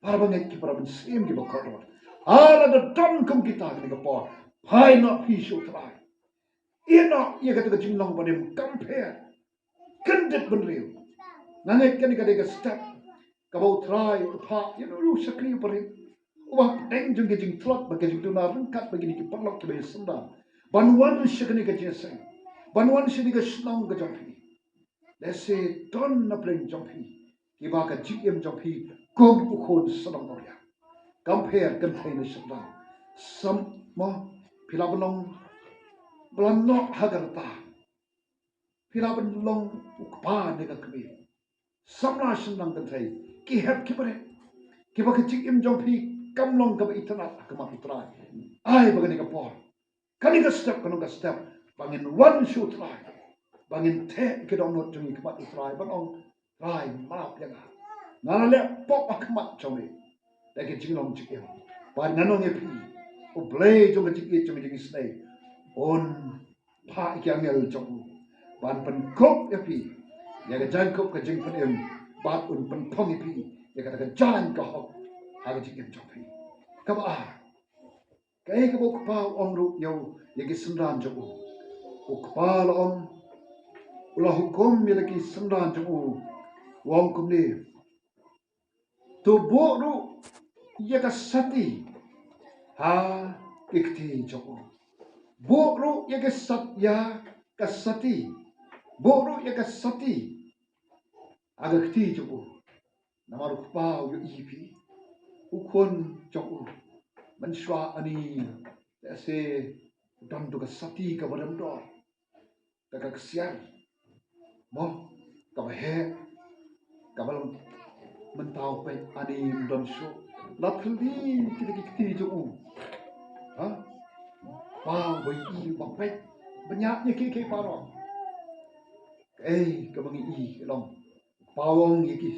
Para bangeit, ki para mynsiem kiba kordor, lada don kum kita ha kane ka por, phai noh phi sha u Trai. Ïeh noh ïa kata ka jinglong barim, kam pher. Kyndit bynriew. Nga ngeit kane ka dei ka step kaba u Trai u phah ïa uno uno u shakri u barit, uba hapdeng jong ka jingtlot bad ka jingduna ryngkat bad kine ki paralok kiba ïasynran, ban wan sha kane ka jingïaseng, ban wan sha kane ka shnong ka jong phi. Lehse don na pdeng jong phi kiba ka jingim jong phi kum u khun shnong awria. Kam pher, kynthei ne shynrang, sam mo, phi lah ban long ba la noh ha ka rta. Phi lah ban long u kpa ne ka kmie, samla shynrang kynthei, ki hep ki barit, kiba ka jingim jong phi kam long kaba itynnad ha khmat u Trai. Ai ba kane ka por, kane ka step, kane ka step ba ngin wan sha u Trai, ba ngin theh ki dohnud jong ngi ha khmat u Trai, ban ong, Trai, map ïa nga, nga la leh pop ha khmat jong me da ka jinglong jingim. Bad ngan ong ïa phi, U Blei jong ka jingïeit, jong ka jingisynei, un phah ïa ki angel jong u ban pynkup ïa phi ïa ka jaiñkup ka jingpynim, bad un pynphong ïa phi ïa kata ka jaiñ ka hok ha ka jingim jong phi. Kaba ar, kaei kaba u kpa u ong ruh ïa u, ïa ki synran jong u? U kpa la ong, u la hukum ïa la ki synran jong u, u ong kumne, to buh ruh ïa ka sati ha ki kti jong u. Buh ruh ïa ka sat, ïa ka sati. Buh ruh ïa ka sati ha ka kti jong u. Namar u kpa u ïohi, phi, u khun jong u mynshuwa ani, lehse u don tu ka sati kaba rem dor, ka, ka ksiar, mo, kaba heh, kaba long mynta u peit ani ym don shuh. La thylli kita ki kti jong u. Ha? Ba, ba ïohi, ba peit, ba ñiah ïa kiei kiei baroh. Kaei kaba ngi ïohi ka long, u kpa u ong ïa ki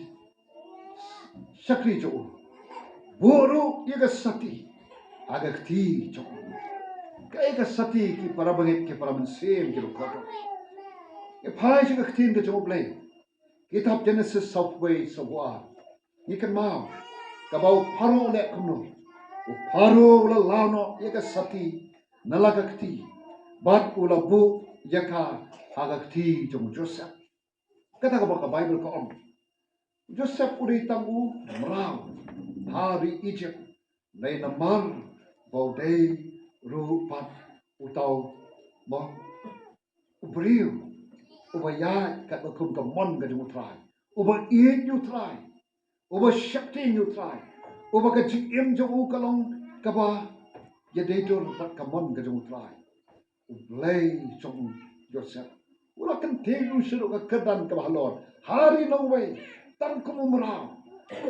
shakri jong u, buh ruh ïa ka sati. ha ka kti jong u. Kaei ka sati ki para bangeit ki para mynsiem ki ba kordor. Ngi phai sha ka ktien ka jong U Blei. Kitab Genesis sawphew wei sawphew ar. Ngi kynmaw kaba u Pharaoh u leh kumno. U Pharaoh u la law noh ïa ka sati na la ka kti bad u la buh ïa ka ha ka kti jong u Joseph. Kata kaba ka Baibl ka ong. Joseph u dei tang u mraw ha ri Egypt. Dei namar ba u dei ruh pat uta u, mo, u briew uba ïaid katba kum ka mon ka jong U Trai, uba ïeit ïa U Trai, uba shakri ïa U Trai, uba ka jingim jong u ka long kaba ïadei dur bad ka mon ka jong U Trai. U Blei jong u Joseph u la kyntiew ïa u shaduh ka kyrdan kaba halor ha ri nongwei tang kum u mraw.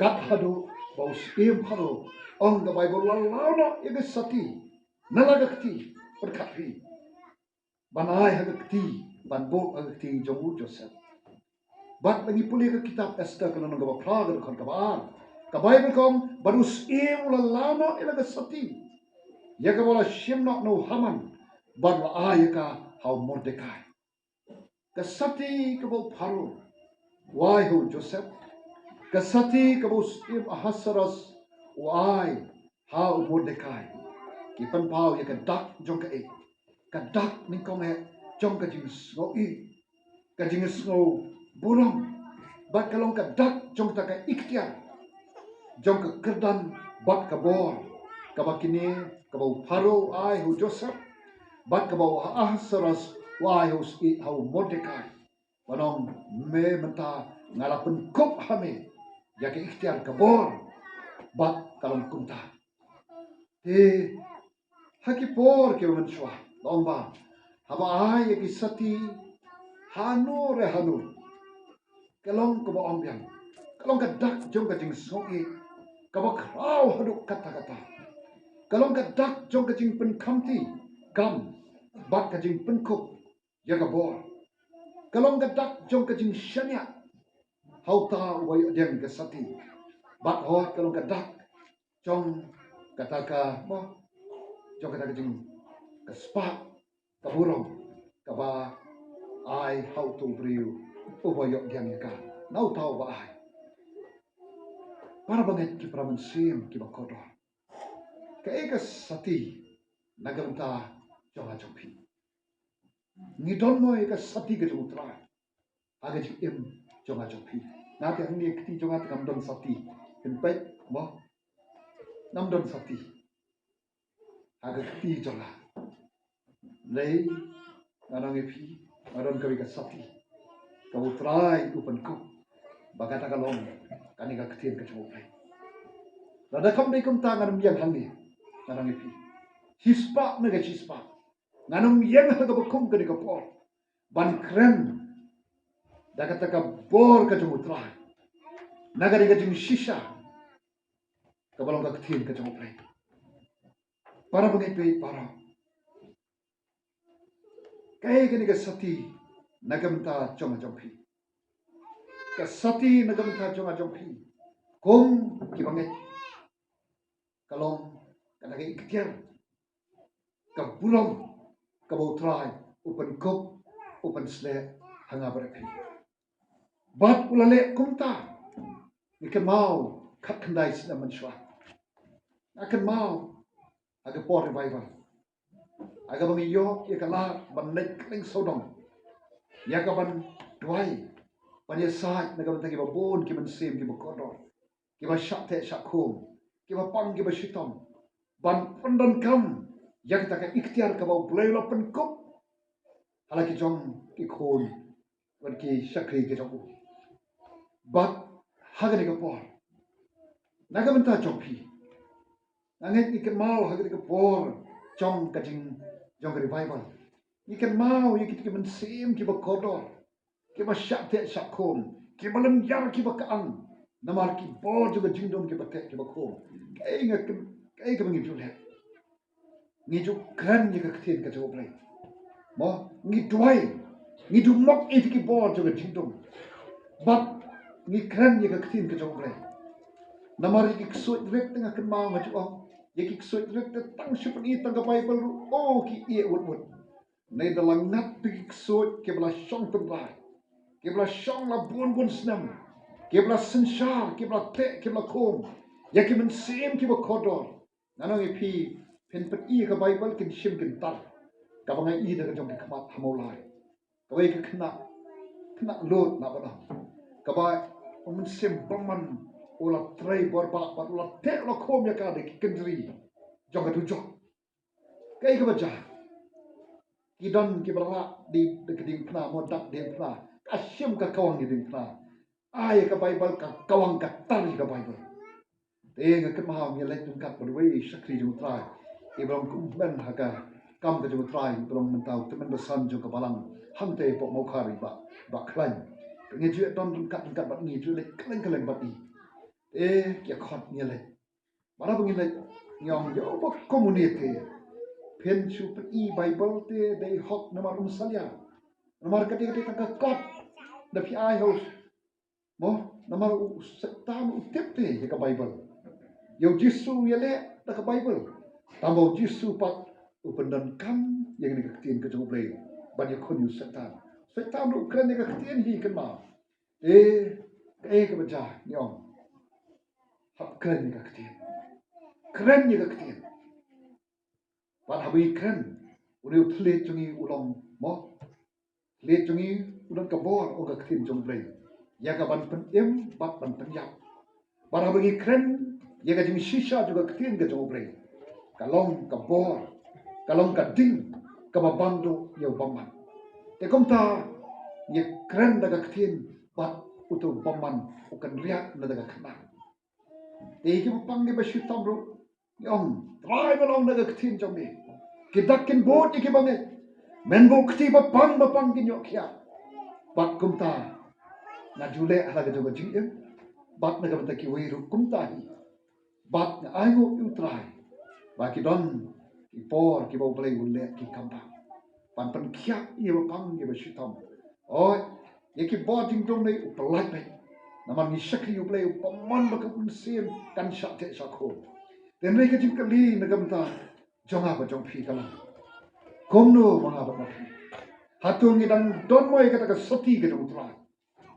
Kat haduh ba u syiem Pharaoh, ong ka Baibl, u la law noh ïa ka sati na la ka kti, pyrkhat phi, ban ai ha ka kti, ban buh ha ka kti jong u Joseph. Bad lada ngi pule ka kitab Esther ka lynnong kaba phra ka dkhot kaba ar, ka Baibl ka ong, bad u syiem u la law noh ïa la ka sati ïa kaba u la shim noh na u Haman bad u la ai ïa ka ha u Mordekai. Ka sati kaba u Pharaoh u ai ha u Joseph, ka sati kaba u syiem Ahasuerus u ai ha u Mordekai, ki pynpaw ïa ka dak jong kaei? Ka dak nyngkong eh jong ka jingsngewieit, ka jingsngew burom, bad ka long ka dak jong kata ka iktiar jong ka kyrdan bad ka bor, kaba kine, kaba u Pharaoh u ai ha u Joseph bad kaba u Ahasuerus u ai ha u, ha u Mordekai. Ba ong, me mynta nga la pynkup ha me ïa ka iktiar ka bor, bad ka long kumta. Te ha ki por kiba mynshuwa, la ong ba haba ai ïa ki sati hano re hano, ka long kaba ong biang, ka long ka dak jong ka jingsngewieit kaba khraw haduh katta katta. Ka long ka dak jong ka jingpynkhamti kam bad ka jingpynkup ïa ka bor. Ka long ka dak jong ka jingshaniah ha uta uba ïoh dieng ïa ka sati. Bad hooid ka long ka dak jong kata ka, mo, jong kata ka jing, ka spah, ka burom kaba ai ha uta u briew uba ïoh dieng ïa ka na uta uba ai. Para bangeit ki para mynsiem kiba kordor, kaei ka sati na ka bynta jong nga jong phi? Ngi don mo ïa ka sati ka jong U Trai ha ka jingim jong nga jong phi? Nga te hangne ha ka kti jong nga te ngam don sati. Phin peit mo, ngam don sati ha ka kti jong nga. Hynrei ngan ong ïa phi, nga don kawei ka sati kaba U Trai u pynkup, ba kata ka long kane ka ktien ka jong U Blei. Lada kam dei kumta ngan ym ïeng hangne, ngan ong ïa phi. Shispah ne ka shispah ngan ym ïeng ha kaba kum kane ka por ban kren da kata ka bor ka jong U Trai na kane ka jingshisha kaba long ka ktien ka jong U Blei. Para bangeit, phi para, kaei kane ka sati na ka bynta jong nga jong phi? Ka sati na ka bynta jong nga jong phi kum ki bangeit ka long kata ka iktiar, ka burom kaba U Trai u pynkup, u pynshlur ha nga bad phi. Bad u la leh kumta. Ngi kynmaw khatkhyndai snem mynshuwa, nga kynmaw ha ka por revival, ha kaba ngi ïoh ïa ka lad ban leit kylleng sawdong ïa ka ban duwai, ban ïasaid na ka bynta kiba bun ki mynsiem kiba kordor, kiba shah teh shah khum, kiba pang kiba shitom, ban pyndonkam ïa kata ka iktiar kaba U Blei u la pynkup ha la ki jong ki khun bad ki shakri ki jong u. Bad ha kane ka por, na ka bynta jong phi, nga ngeit ngi kynmaw ha kane ka por jong ka jing, jong ka revival, ngi kynmaw ïa kito ki mynsiem kiba kordor, kiba shah teh shah khum, kiba lynñiar, kiba kyang namar ki bor jong ka jingdum kiba teh kiba khum. Kaei nga kyn-, kaei kaba ngi ju leh? Ngi ju kren ïa ka ktien ka jong U Blei. Mo, ngi duwai, ngi ju mok ïa ki bor jong ka jingdum. Bad ngi kren ïa ka ktien ka jong U Blei. Namar ïa ki ksuid rit te nga kynmaw nga ju ong, Ïa ki ksuid rit te tang shu pyni tang ka Baibl ruh, oh, ki ïeh wut wut. Hynrei da la ngat da ki ksuid kiba la shong tynrai, kiba la shong la bun bun snem, kiba la synshar, kiba la teh, kiba la khum ïa ki mynsiem kiba kordor. Nga ong ïa phi, phin pyni ïa ka Baibl, kin shim kin tar. Kaba nga i da ka jong ka khmat ha Mawlai. Kawei ka khynnah, khynnah lut na ba dang, kaba u mynsiem bymman u la trei bor bak bad u la teh u la khum ïa ka da ki kynjri jong ka dujok. Kaei kaba jia? Ki don kiba la rah da ka diengphna, mo, dak diengphna, ka shim ka kawang ïa diengphna. Ai, ka Baibl, ka kawang ka tar ïa ka Baibl. Te nga kynmaw ngi leit ryngkat bad uwei u shakri jong U Trai, iba long kmen ha ka kam ka jong U Trai, iba long mynta u tymmen basan jong ka balang hangtei hapoh Mawkhar, i Bah, Bah Khlaiñ. Ngi ju don ryngkat ryngkat bad ngi ju leit kylleng kylleng bad i. Te ki khot ngi leit. Bad haba ngi leit, ngi ong ïa uba kum une te, phin shu pyni Baibl te dei hok namar um salia. Namar ka dei, ka dei tang ka kot da phi ai ha u, mo, namar u Soitan u tip te ïa ka Baibl. Ïa u Jisu u ïaleh da ka Baibl. Tangba u Jisu pat u pyndonkam ïa kane ka ktien ka jong U Blei ban ïakhun ïa u Soitan. Soitan ruh u kren ïa ka ktien hi, kynmaw. Eh, kaei kaba jia, ngi ong, hap kren ïa ka ktien. Kren ïa ka ktien. Bad haba ngi kren, une u thylliej jong ngi u long, mo, thylliej jong ngi u don ka bor, ong ka ktien jong U Blei, ïa ka ban pynim bad ban pynïap. Bad haba ngi kren ïa ka jingshisha jong ka ktien ka jong U Blei, ka long ka bor, ka long ka ding kaba bam duh ïa u bymman. Te kumta ngi kren da ka ktien bad uto u bymman u kynriah na da ka khynnah. Te kiba pang kiba shitom ruh ngi ong, Trai, me long da ka ktien jong me, ki dak kin bud ïa kiba ngeit. Men buh kti ba pang ba pang kin ïoh khiah. Bad kumta nga ju leh ha la ka jong ka jingim. Bad na ka bynta kiwei ruh kumta hi. Bad nga ainguh ïa U Trai ba ki don ki por kiba U Blei u leh ki kam bha ban pynkhiah ïa kiba pang kiba shitom. Oi, ïa ki bor jingdum ne u pyllait beit. Namar ngi shakri U Blei u pynmon ba ka mynsiem kan shah teh shah khum. Te hynrei ka jingkylli na ka bynta jong nga bad jong phi ka long, kumno ma nga bad ma phi? Hato ngi dang don mo ïa kata ka sati ka jong U Trai,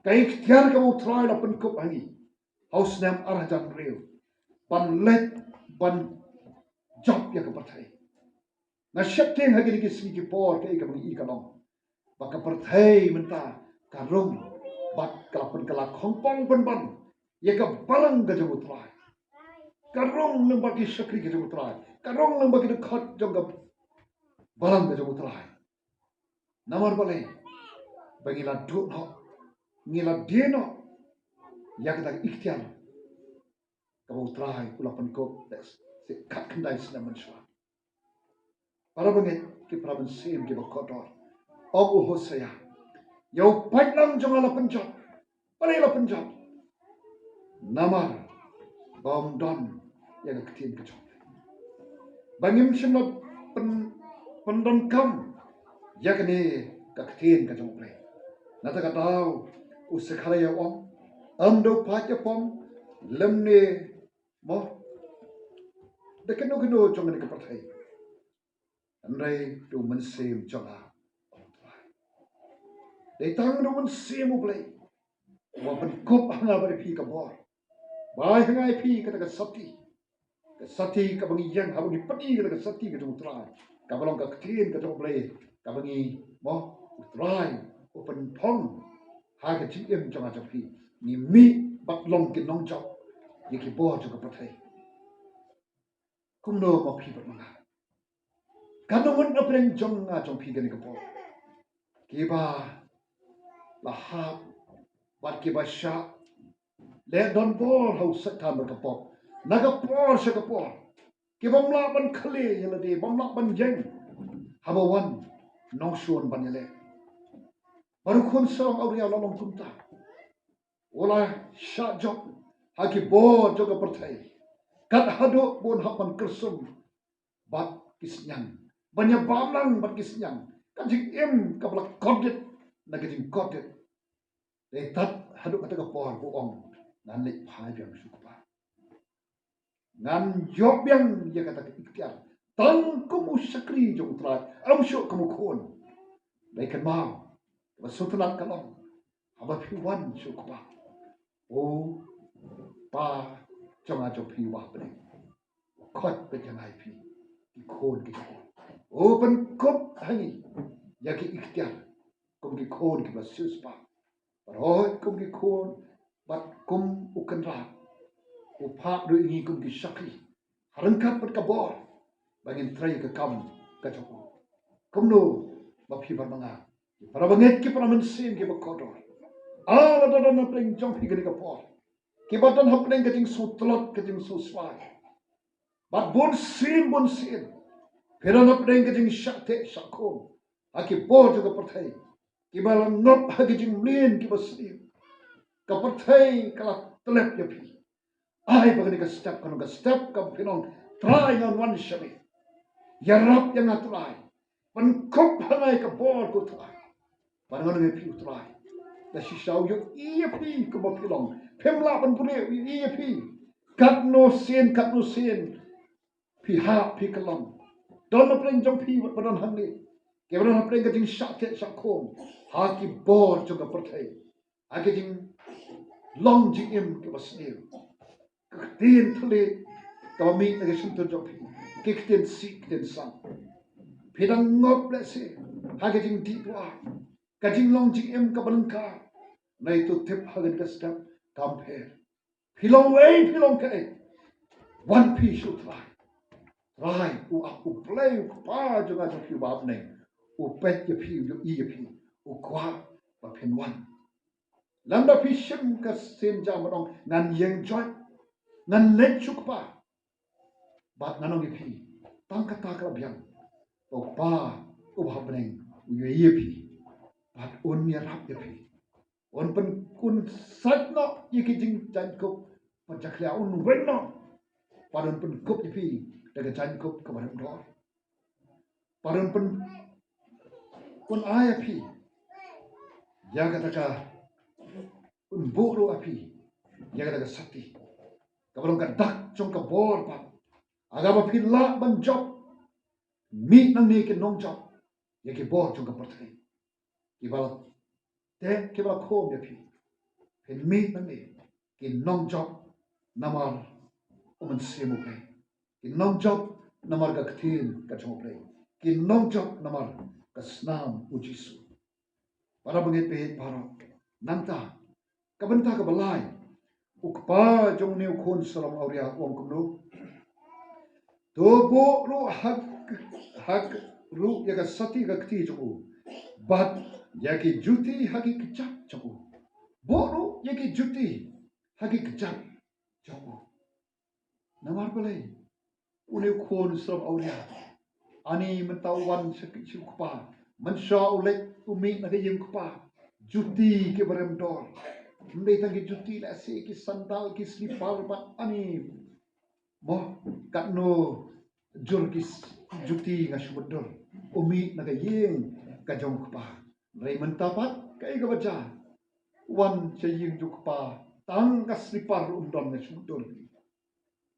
ka iktiar kaba U Trai la pynkup ha ngi ha u snem ar hajar hynriew ban leit ban jop ïa ka pyrthei? Nga sheptieng ha kine ki sngi ki por kaei kaba ngi i ka long ba ka pyrthei mynta ka rung bad ka la pynkylla khongpong pynban ïa ka balang ka jong U Trai. Ka rung lyngba ki shakri ka jong U Trai, ka rung lyngba ki dkhot jong ka balang ka jong U Trai. Namar balei? Ba ngi la duh noh, ngi la die noh ïa kata ka iktiar kaba U Trai u la pynkup da shi khatkhyndai snem mynshuwa. Para bangeit, ki para mynsiem kiba kordor, ong u Hosea, ïa u paidlang jong nga la pynjot. Balei la pynjot? Namar ba ym don ïa ka ktien ka jong U Blei, ba ngim shym la pyn, pyndonkam ïa kane ka ktien ka jong U Blei. Na kata ka daw u Sekharaïa u ong, ym da u paid ïapong lymne, mo, da kano kano jong kane ka pyrthei, hynrei da u Mynsiem jong nga, ong U Trai. Dei tang da u Mynsiem U Blei uba pynkup ha nga bad phi ka bor, ba ai ha nga ïa phi kata ka sati, ka sati kaba ngi ïeng haba ngi pyni kata ka sati ka jong U Trai, kaba long ka ktien ka jong U Blei, kaba ngi, mo, U Trai u pynphong ha ka jingim jong nga jong phi, ngi mih bad long ki nongjop ïa ki bor jong ka pyrthei. Kumno ma phi bad ma nga? Katno ngut na pdeng jong nga jong phi kane ka por, kiba la hap bad kiba shah leh donbor ha u Soitan bad ka pop, na ka por sha ka por, ki bym lah ban khleh ïa lade, bym lah ban ïeng haba wan nongshun ban ïaleh. Bad u Khun Sawdong Awria la long kumta, u la shah jop ha ki bor jong ka pyrthei, kat haduh ba un hap ban kyrsum bad ki synñiang, ban ïa bam lang bad ki synñiang. Ka jingim kaba la kordit na ka jingkordit. Dei tat haduh kata ka por ba u ong, ngan leit phai biang sha u Kpa. Ngan ïoh biang ïa kata ka iktiar tang kum u shakri jong U Trai, ym shuh kum u khun. Dei kynmaw, ba sngewtynnat ka long haba phi wan sha U Kpa. O Pa jong nga jong phi uba ha bneng, u khot bad ïa nga ïa phi, ki khun ki jong u. U pynkup ha ngi ïa ki iktiar kum ki khun kiba siewspah. Bad hooid kum ki khun bad kum u kynrad, u phah ruh ïa ngi kum ki shakri ha ryngkat bad ka bor ba ngin trei ka kam ka jong u. Kumno ba phi bad ma nga, ki para bangeit, ki para mynsiem kiba kordor, ah, lada don hapdeng jong phi kane ka por, kiba don hapdeng ka jingsngewtlot, ka jingsngewswai, bad bun sien bun sien phi don hapdeng ka jingshah teh shah khum ha ki bor jong ka pyrthei, kiba la ngop ha ki jingmlien kiba sniew. Ka pyrthei ka la tlep ïa phi. Ai ba kane ka step, kane ka step kaba phin ong, Trai, ngan wan sha me. Ïarap ïa nga Trai. Pynkup ha nga ïa ka bor ko Trai. Bad ngan ong ïa phi, U Trai, da shisha u ïohi ïa phi kumba phi long. Phim lah ban pule, u ïohi ïa phi. Katno sien, katno sien phi hap, phi kyllon. Don hapdeng jong phi bad ba don hangne, kiba don hapdeng ka jingshah teh shah khum ha ki bor jong ka pyrthei, ha ka jinglong jingim kaba sniew. Ka ktien thylliej kaba mih na ka shyntur jong phi, ki ktien sih ktien sam. Phi dang ngop lehse ha ka jingdih duwai, ka jinglong jingim kaba lyngkha. Nai to tip ha kane ka step, kam pher. Phi long uei, phi long kaei, wan phi sha U Trai. Trai, u ap, U Blei, U Kpa jong nga jong phi uba ha bneng, u peit ïa phi, u ïohi ïa phi, u kwah ba phin wan. Lada phi shim ka sienjam ban ong, ngan ïeng joit, ngan leit sha U Kpa, bad ngan ong ïa phi, tang kata ka la biang ba U Kpa uba ha bneng u ïohi ïa phi bad un ïarap ïa phi. Un pyn, un sait noh ïa ki jingjaiñkup, bad jakhlia un weng noh, bad un pynkup ïa phi da ka jaiñkup kaba rim dor. Bad un pyn, un ai ïa phi ïa kata ka, un buh ruh ïa phi ïa kata ka sati kaba long ka dak jong ka bor pat, ha kaba phi lah ban jop. Mih nangne ki nongjop ïa ki bor jong ka pyrthei, kiba la teh, kiba la khum ïa phi. Phin mih nangne ki nongjop namar u Mynsiem U Blei, ki nongjop namar ka ktien ka jong U Blei, ki nongjop namar ka snam U Jisu. Para bangeit baieit baroh, nangta ka bynta kaba lai, U Kpa jong une u khun sarong awria u ong kumno? To buh ruh ha, ha ruh ïa ka sati ha ka kti jong u, bad ïa ki juti ha ki kjat jong u. Buh ruh ïa ki juti ha ki kjat jong u. Namar balei? Une u khun sarong awria, ani mynta u wan sha ki, sha U Kpa, mynshuwa u leit u mih na ka ïing U Kpa, juti kiba rim dor. Ym dei tang ki juti lehse, ki sandal, ki slipar, bad ani mo, katno jur ki s-, juti nga shu mutdur. U mih na ka ïing ka jong U Kpa. Hynrei mynta pat kaei kaba jia? Wan sha ïing jong U Kpa, tang ka slipar um don, nga shu mutdur.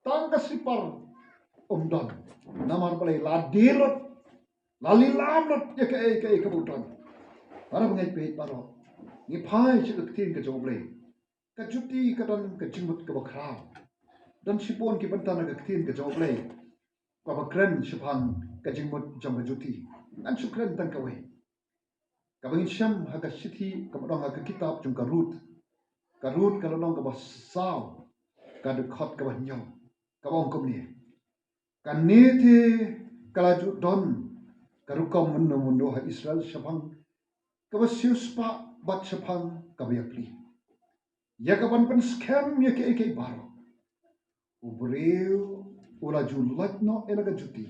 Tang ka slipar um don. Namar balei? La die lut, la lilam lut ïa kaei kaei kaba u don. Para bangeit baieit baroh, ngi phai sha ka ktien ka jong U Blei. Ka juti ka don ka jingmut kaba khraw. Don shibun ki bynta na ka ktien ka jong U Blei kaba kren shaphang ka jingmut jong ka juti. Ngan shu kren tang kawei, kaba ngin shem ha ka shithi kaba don ha ka kitab jong ka Ruth. Ka Ruth ka lynnong kaba saw, ka dkhot kaba hynñiew, kaba ong kumne: Kane te ka la ju don ka rukom mynno mynno ha Israel, shaphang kaba siewspah bad shaphang kaba ïapli, ïa kaban pynskhem ïa kiei kiei baroh. U briew u la ju loit noh ïa la ka juti,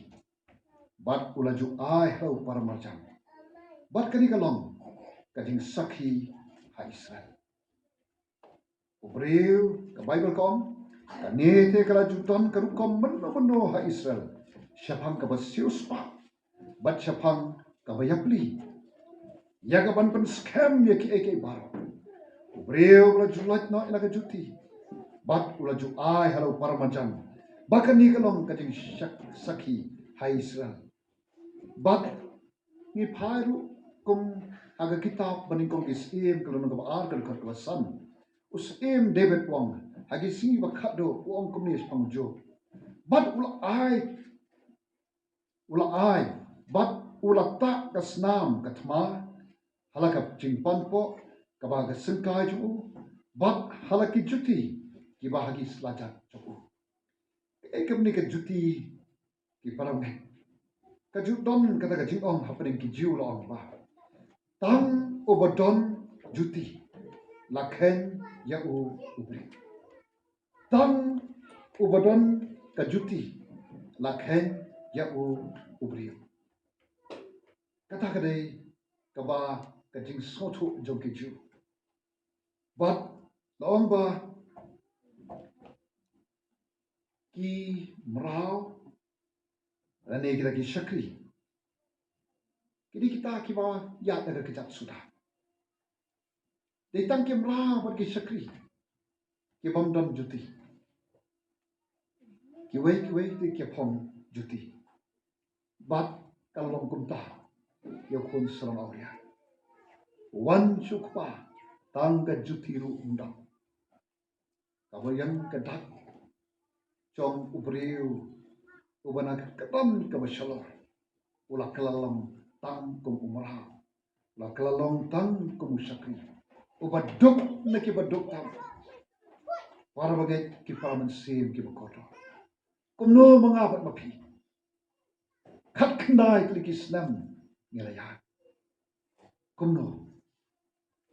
bad u la ju ai ha la u paramarjan, bad kane ka long ka jingsakhi ha Israel. U briew, ka Baibl ka ong, kane te ka la ju don ka rukom mynno mynno ha Israel, shaphang kaba siewspah bad shaphang kaba ïapli, ïa kaban pynskhem ïa kiei kiei baroh. U briew u la ju loit noh ïa la ka juti, bad u la ju ai ha la u paramarjan, Ba kane ka long ka jingsakhi ha Israel. Bad ngi phai ruh kum ha ka kitab Banyngkong ki Syiem ka lynnong kaba ar ka dkhot kaba san. U Syiem David u ong ha ki sngi ba khatduh u ong kumne shaphang u Job. Bad u la ai, u la ai, bad u la tah ka snam ka thma ha la ka jingpanpoh kaba ha ka syngkai jong u, bad ha la ki juti kiba ha ki slajat jong u. Kaei kane ka juti, ki para bangeit? Ka ju don kata ka jingong hapdeng ki Jiw, la ong ba tang uba don juti la kheiñ ïa u u briew. Tang uba don ka juti la kheiñ ïa u u briew. Kata ka dei kaba ka jingsngewthuh jong ki Jiw. Bad la ong ba ki mraw lane kita ki shakri ki dei kita kiba ïaid da ka kjat suda. Dei tang ki mraw bad ki shakri ki bym don juti. Kiwei kiwei te ki phong juti. Bad ka long kumta ïa u khun sarong awria. Wan sha u kpa tang ka juti ruh um don. Kaba ïeng ka dak jong u briew uba na ka kyrdan kaba shalor, u la kylla long tang kum u mraw, u la kylla long tang kum u shakri, uba duk na kiba duk tam. Para bangeit, ki para mynsiem kiba kordor, kumno ma nga bad ma phi? Khatkhyndai tylli ki snem ngi la ïaid. Kumno,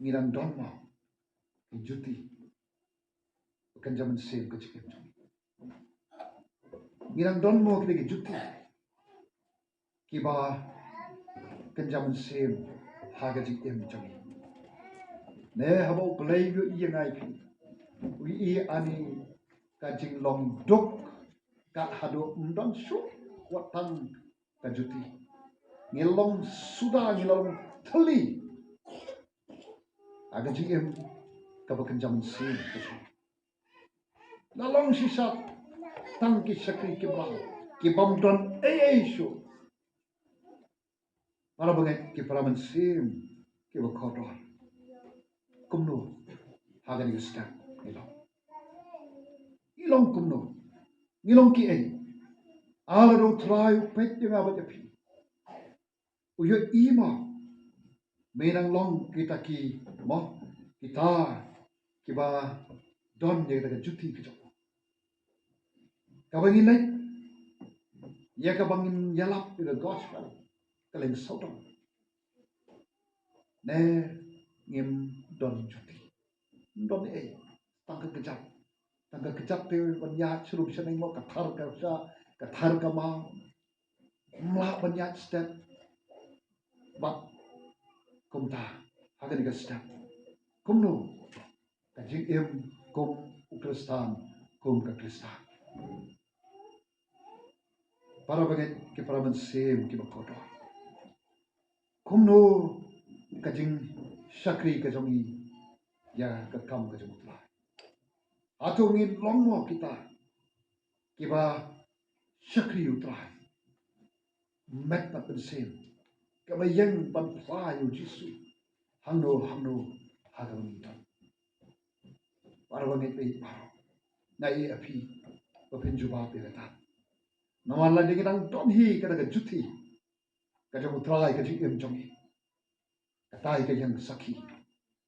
ngi dang don mo ki juti ba kynja mynsiem ka jingim jong ngi? Ngi dang don mo ki, ki juti kiba kynja mynsiem ha ka jingim jong ngi? Ne haba U Blei u ïohi ïa nga ïa phi, u ïohi ïa ngi ka jinglong duk, ka haduh ym don shuh wat tang ka juti. Ngi long suda, ngi long thylli ha ka jingim kaba kynja mynsiem. La long shisha tang ki shakri ki mraw ki bym don ei ei shuh. Para bangeit, ki para mynsiem kiba kordor, kumno ha kane ka step ngi long? Ngi long kumno? Ngi long kiei? Lada U Trai u peit ïa nga bad ïa phi, u ïohi mo me nang long kita ki, mo, kita kiba don ïa kita ka juti ka jong u, kaba ngi leit ïa kaba ngin ïalap ïa ka gospel ka lyngsawdong? Ne ngim don juti, ngim don ei, tang ka kjat, tang ka kjat te ban ïaid sha rum sha neng, mo, ka thar ka sha, ka thar ka maw, ym lah ban ïaid stet. Bad kumta ha kane ka step, kumno ka jingim kum u Khristan, kum ka Khristan? Para bangeit, ki para mynsiem kiba kordor, kumno ka jingshakri ka jong ngi ïa ka kam ka jong U Trai? Hato ngi long mo kita kiba shakri U Trai met bad mynsiem, kaba ïeng ban phla ïa U Jisu hangno hangno ha kaba ngi don? Para bangeit, phi para, nga ïa phi ba phin jubab ïa kata. Namar lada ngi dang don hi kata ka juti ka jong U Trai ka jingim jong ngi, kata ka ïeng sakhi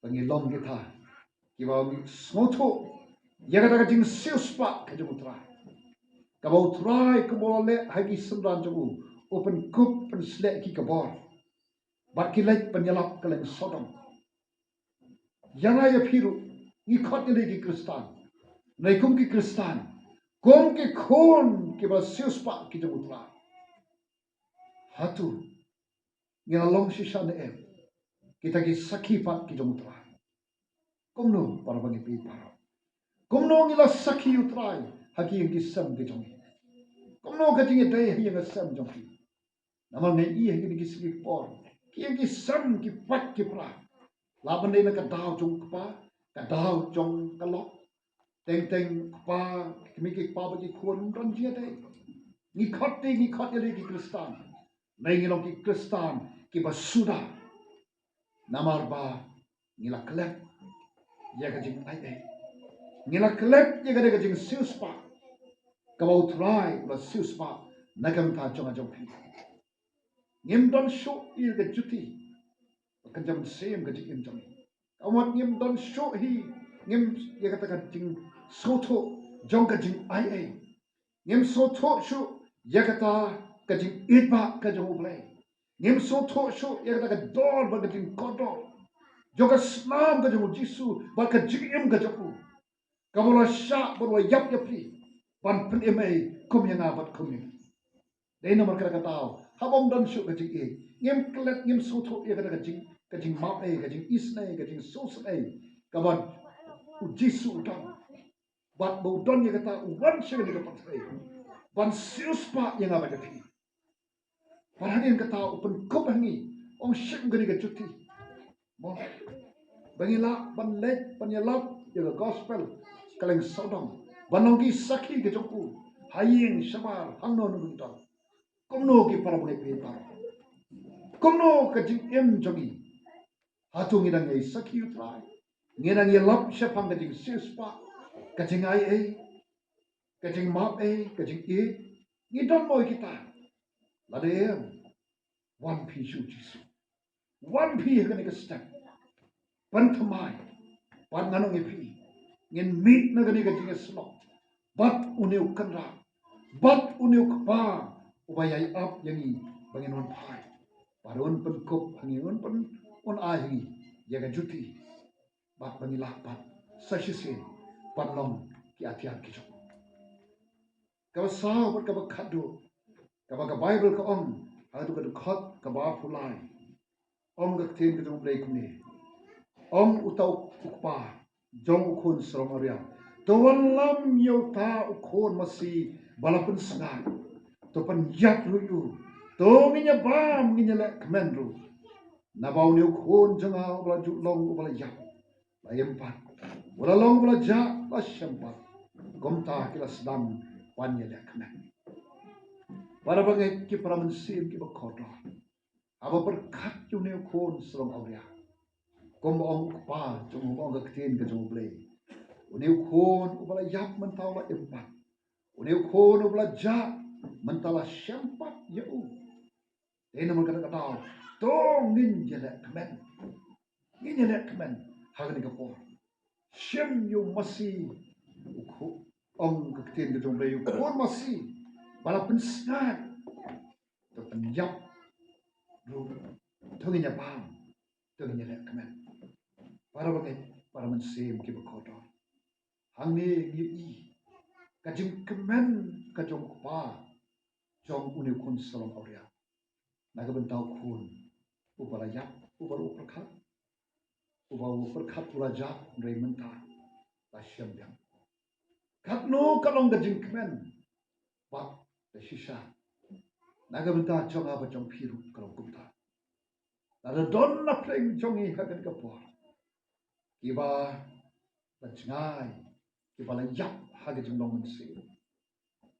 ba ngi long kita kiba ngi sngewthuh ïa kata ka jingsiewspah ka jong U Trai, kaba U Trai kumba u la leh ha ki synran jong u, u pynkup pynsleh ki ka bor bad ki leit ban ïalap ka lyngsawdong. Ïa nga ïa phi ruh, ngi khot ïalei ki Khristan. Ngi kum ki Khristan, kum ki khun kiba siewspah ki jong U Trai, hato ngi la long shisha ne em kita ki sakhi pat ki jong U Trai? Kumno, para bangeit, phi para, kumno ngi la sakhi U Trai ha ki ïing ki sem ki jong ngi? Kumno ka jingïadei ha ïing ha sem jong ngi? Namar ngi ïohi ha kine ki sngi ki por, ki ïing ki sem ki pait ki pra, la ban dei na ka daw jong u kpa, ka daw jong ka lok, Teng teng kpa, ki kmie ki kpa bad ki khun ym don jingïadei. Ngi khot te, ngi khot ïalade ki Khristan. Hynrei ngi long ki Khristan kiba suda. Namar ba ngi la klet ïa ka jingaiei. Ngi la klet ïa ka, ka jingsiewspah kaba U Trai u la siewspah na ka bynta jong nga jong phi. Ngim don shuh ïa ka juti, ka jingïaseng, ka jingim jong ngi. Ka mut ngim don shuh hi, ngim, ïa kata ka jingsngewthuh jong ka jingaiei. Ngim sngewthuh shuh ïa kata ka jingïeit ba ka jong U Blei. Ngim sngewthuh shuh ïa kata ka dor bad ka jingkordor jong ka snam ka jong U Jisu bad ka jingim ka jong u, kaba u la shah bad u la ïap ïa phi ban pynim ei kum ïa nga bad kum ïa ngi. Dei namar kata ka daw, haba ym don shuh ka jingïeit, ngim klet, ngim sngewthuh ïa kata ka jing, ka jingmap ei, ka jingisynei, ka jingsngewsynei kaba U Jisu u don. Bad ba u don ïa kata, u wan sha kane ka pyrthei ban siewspah ïa nga bad ïa phi. Bad hadien kata u pynkup ha ngi, ong shim kane ka juti. Mo, ba ngi lah ban leit ban ïalap ïa ka gospel kylleng sawdong, ban long ki sakhi ka jong u ha ïing shabar, hangno hangno ba ngi don. Kumno ki para bangeit baroh? Kumno ka jingim jong ngi? Hato ngi dang ïai sakhi ïa U Trai? Ngi dang ïalap shaphang ka jingsiewspah, ka jingaiei, ka jingmap ei, ka jingïeit? Ngi don mo ïa kita? Lada em, wan phi sha U Jisu. Wan phi ha kane ka step. Pynthymmai. Bad ngan ong ïa phi, ngin mih na kane ka jingïasyllok bad une u kynrad, bad une u kpa uba ïai ap ïa ngi ba ngin wan phai. Bad un pynkup ha ngi, un pyn, un ai ha ngi ïa ka juti. Bad ba ngi lah pat sa shisien ban long ki atiar ki jong u. Kaba saw bad kaba khatduh, kaba ka Baibl ka ong ha kato ka dkhot kaba arphew lai. Ong ka ktien ka jong U Blei kumne. Ong uta u kpa jong u khun sarong awria, to wallam ïa uta u khun masi ba la pynsngaid. To pynïap ruh ïa u. To ngin ïa bam, ngin ïa leh kmen ruh. Naba une u khun jong nga uba la ju long uba la ïap, la im pat. U la long uba la jah, la shem pat. Kumta ki la sdang ban ïa leh kmen. Para bangeit, ki para mynsiem kiba kordor, haba pyrkhat ïa une u khun sarong awria, kumba ong u kpa jong u, ba ong ka ktien ka jong U Blei, une u khun uba la ïap mynta u la im pat. Une u khun uba la jah mynta la shem pat ïa u. Te namar kata ka daw, to ngin ïa leh kmen. Ngin ïa leh kmen ha kane ka por. Shim ïa u masi, u khun, ong ka ktien ka jong U Blei, u khun masi ba la pynsngaid. To pynïap ruh. To ngin ïa bam. To ngin ïa leh kmen. Para bangeit, para mynsiem kiba kordor, hangne ngi ïohi ka jingkmen ka jong u kpa jong une u khun sarong awria na ka bynta u khun uba la ïap, uba la pyrkhat, uba u pyrkhat u la jah, hynrei mynta la shem biang. Katno ka long ka jingkmen, bad te shisha na ka bynta jong nga bad jong phi ruh ka long kumta. Lada don na pdeng jong ngi ha kane ka por kiba la jngai, kiba la ïap ha ka jinglong mynsiem,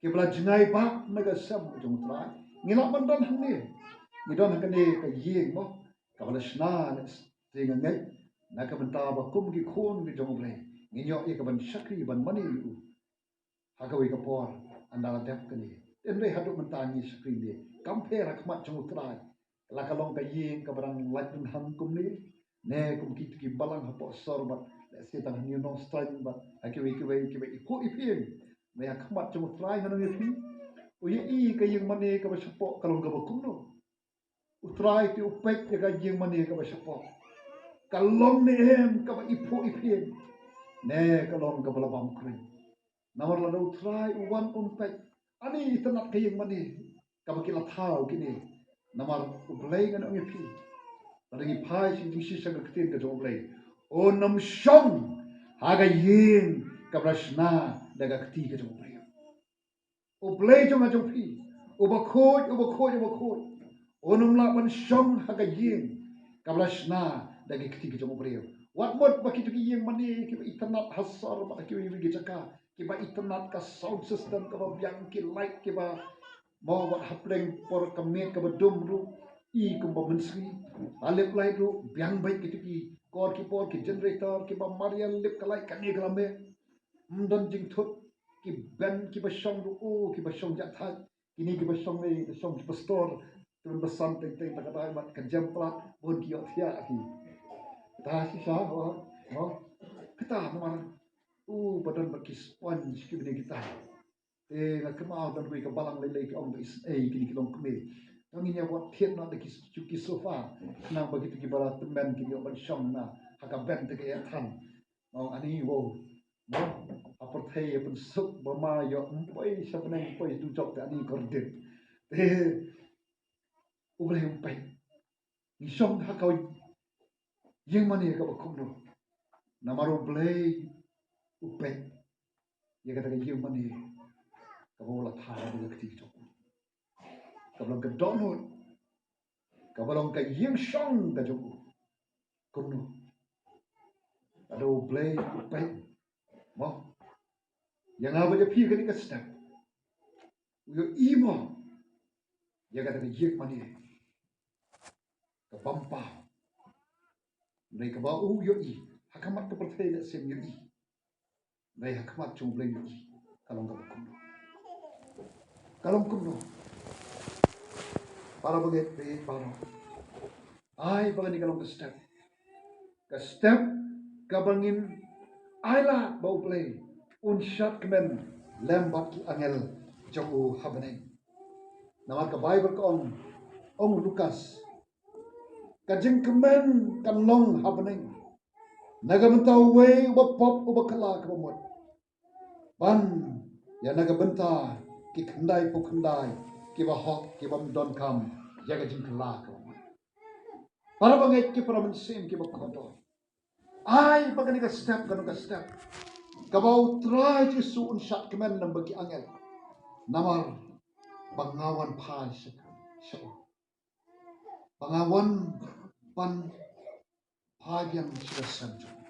kiba la jngai bad na ka sem ka jong U Trai, ngi lah ban don hangne. Ngi don ha kane ka ïing mo, kaba la shna na ka sngi, nga ngeit na ka bynta ba kum ki khun ki jong U Blei ngin ïoh ïa ka ban shakri ban mane ïa u ha kawei ka por ynda la dep kane. Hynrei haduh mynta ngi shakri ne, kam pher ha khmat jong U Trai. La ka long ka ïing kaba dang lait dang hang kumne, ne kum kito ki balang hapoh sor bad lehse tang ha New Nongstoiñ bad ha kiwei kiwei kiba iphuh iphieng. Hynrei ha khmat jong U Trai ngan ong ïa phi, u ïohi ka ïing mane kaba shapoh ka long kaba kumno. U Trai te u peit ïa ka ïing mane kaba shapoh, ka long ne em kaba iphuh iphieng, ne ka long kaba la bam kruiñ. Namar lada U Trai u wan, um peit ani itynnad ka ïing mane kaba ki la thaw kine. Namar U Blei, ngan ong ïa phi, lada ngi phai sha jingshisha ka ktien ka jong U Blei, un ym shong ha ka ïing kaba la shna da ka kti ka jong U Blei. U Blei jong nga jong phi, uba khuid, uba khuid, uba khuid, un ym lah ban shong ha ka ïing kaba la shna da ki kti ki jong u briew. Wat mut ba kito ki ïing mane kiba itynnad ha sor bad ha kiwei kiwei ki jaka, kiba itynnad ka sound system kaba biang, ki light kiba mo, wat hapdeng por ka miet kaba dum ruh i kumba mynsngi. Ba lip light ruh biang beit, kito ki kor ki por ki generator kiba mariang lip ka light kane ka lame. Ym don jingthut, ki band kiba shong ruh, o, kiba shong jahthait. Kine kiba shong ne, kiba shong ki pastor, kiba basan teng teng, ta ka dei mat ka jem plat, bun ki ïoh thiah ki. Ta shisha, wa, wa. Kata namar, u, ba don bad ki sponge kiba ne kita. Te nga kynmaw don kawei ka balang lei lei ka ong ba is, ei, kine ki longkmie. Tang ngin ïa wad thied noh da ki, ki sofa. Khnang ba kito kiba la tymmen kin ïoh ban shong na ha ka band te ka ïa than. Nga ong ani, wow. Mo, ha pyrthei ïa pynsuk ba ma ïoh ym poi sha bneng, poi dujok, te ani kordit. Te U Blei um peit. Ngi shong ha ka ïing mane kaba kumno? Namar U Blei u peit ïa kata ka ïing mane kaba u la thaw ha ka kti jong u, kaba long ka dohnud, kaba long ka ïing shong ka jong u. Kumno? Lada U Blei u peit, mo, ïa nga bad ïa phi kane ka step, u ïohi mo ïa kata ka ïing mane ka bam paw. Hynrei kaba u ïohi ha khmat ka pyrthei lehse ym ïohi, hynrei ha khmat jong U Blei ïohi. Ka long kaba kumno? Ka long kumno? Para bangeit, para, ai ba kane ka long ka step, ka step kaba ngin ailad ba U Blei un shad kmen lem bad ki angel jong u ha bneng. Namar ka Baibl ka ong, ong Lukas, ka jingkmen kan long ha bneng na ka bynta uwei uba pop, uba kylla kaba mut, ban ïa na ka bynta ki khyndai phew khyndai kiba hok, kiba ym donkam ïa ka jingkylla kaba mut. Para bangeit, ki para mynsiem kiba kordor, ai ba kane ka step, kane ka step kaba U Trai Jisu un shad kmen lem bad ki angel. Namar ba nga wan phai sha, sha u, ba nga wan ban phai biang sha ka sem jong u.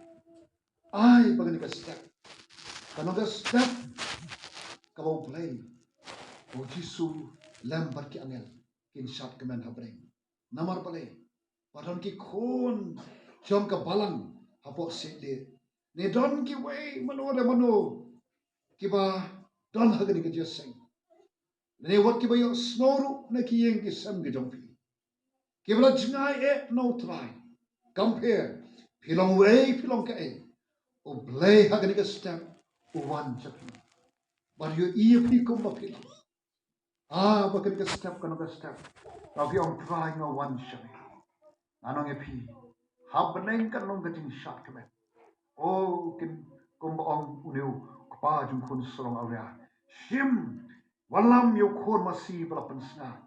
Ai ba kane ka step, kane ka step kaba U Blei, U Jisu lem bad ki angel kin shad kmen ha bneng. Namar balei? Ba don ki khun jong ka balang hapoh siej lieh, ne don kiwei mano re mano kiba don ha kane ka jingïaseng, ne wat kiba ïohsngew ruh na ki ïing ki sem ki jong phi, kiba la jngai eh na U Trai. Kam pher phi long uei, phi long kaei, U Blei ha kane ka step u wan sha phi, bad u ïohi ïa phi kumba phi long. Ah, ba kane ka step, kane ka step, ba phi ong, Trai, nga wan sha me. Ngan ong ïa phi, ha bneng kan long ka jingshad kmen. O, kin, kumba ong une u kpa jong u khun sarong awria, shim, wallam ïa u khun masi ba la pynsngaid.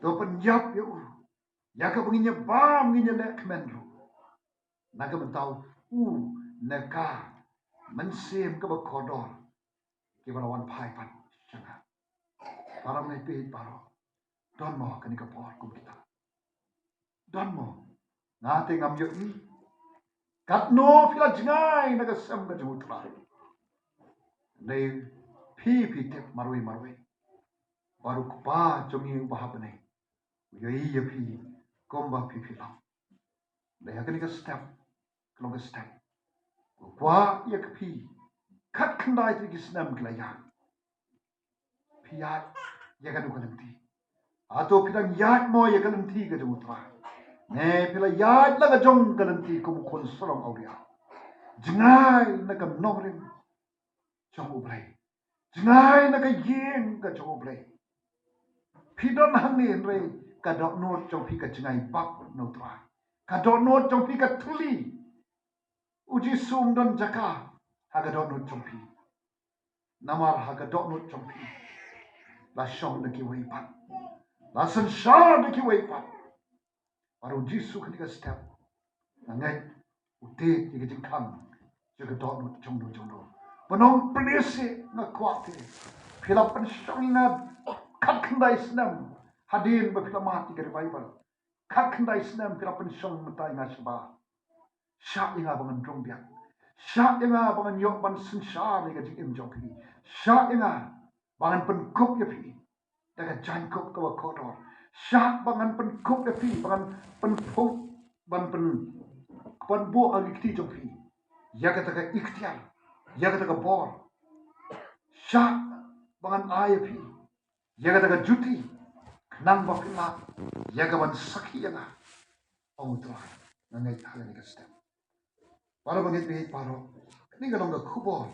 To pynïap ïa u, ïa kaba ngin ïa bam, ngin ïa leh kmen ruh. Na ka bynta u, na ka mynsiem kaba kordor, kiba la wan phai pat sha nga. Para bangeit, para, don mo kane ka por kum kita? Don mo? Nga te ngam ïohi. Katno phi la jngai na ka sem ka jong U Trai, ne phi, phi tip marwei marwei ba u Kpa jong ngi uba ha bneng u ïohi ïa phi kumba phi, phi long. Dei ha kane ka step, ka long ka step, u kwah ïa ka phi. Khatkhyndai tylli ki snem ki la ïaid. Phi ïaid ïa kano ka lynti? Hato phi dang ïaid mo ïa ka lynti ka jong U Trai, ne phi la ïaid la ka jong ka lynti kum u khun sarong awria? Jngai na ka nongrim jong U Blei. Jngai na ka ïing ka jong U Blei. Phi don hangne hynrei ka dohnud jong phi ka jngai bak na U Trai. Ka dohnud jong phi ka thylli. U Jisu um don jaka ha ka dohnud jong phi. Namar ha ka dohnud jong phi la shong da kiwei pat, la synshar da kiwei pat. Bad U Jisu kane ka step, nga ngeit u tied ïa ka jingkhang jong ka dohnud jong no jong no. Ba nongpyni seh, nga kwah te, phi la pynshong ïa nga khatkhyndai snem hadien ba phi la mad ïa ka revival. Khatkhyndai snem phi la pynshong mynta ïa nga shabar. Shah ïa nga ba ngan rung biang. Shah ïa nga ba ngan ïoh ban synshar ïa ka jingim jong phi. Shah ïa nga ba ngan pynkup ïa phi da ka jaiñkup kaba kordor. Shah ba ngan pynkup ïa phi, ba ngan pynphong, ban pyn, ban buh ha ki kti jong phi ïa kata ka iktiar, ïa kata ka bor. Shah ba ngan ai ïa phi ïa kata ka juti, khnang ba phin lah ïa ka ban sakhi ïa nga. Ong U Trai, nga ngeit ha kane ka step. Para bangeit baieit baroh, kane ka long ka khubor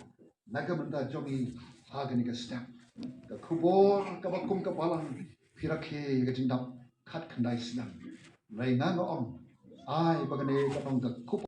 na ka bynta jong ngi ha kane ka step. Ka khubor kaba kum ka balang, phi rakhe ïa ka jingdap khatkhyndai snem. Hynrei nga nga ong, ai ba kane ka long ka khubor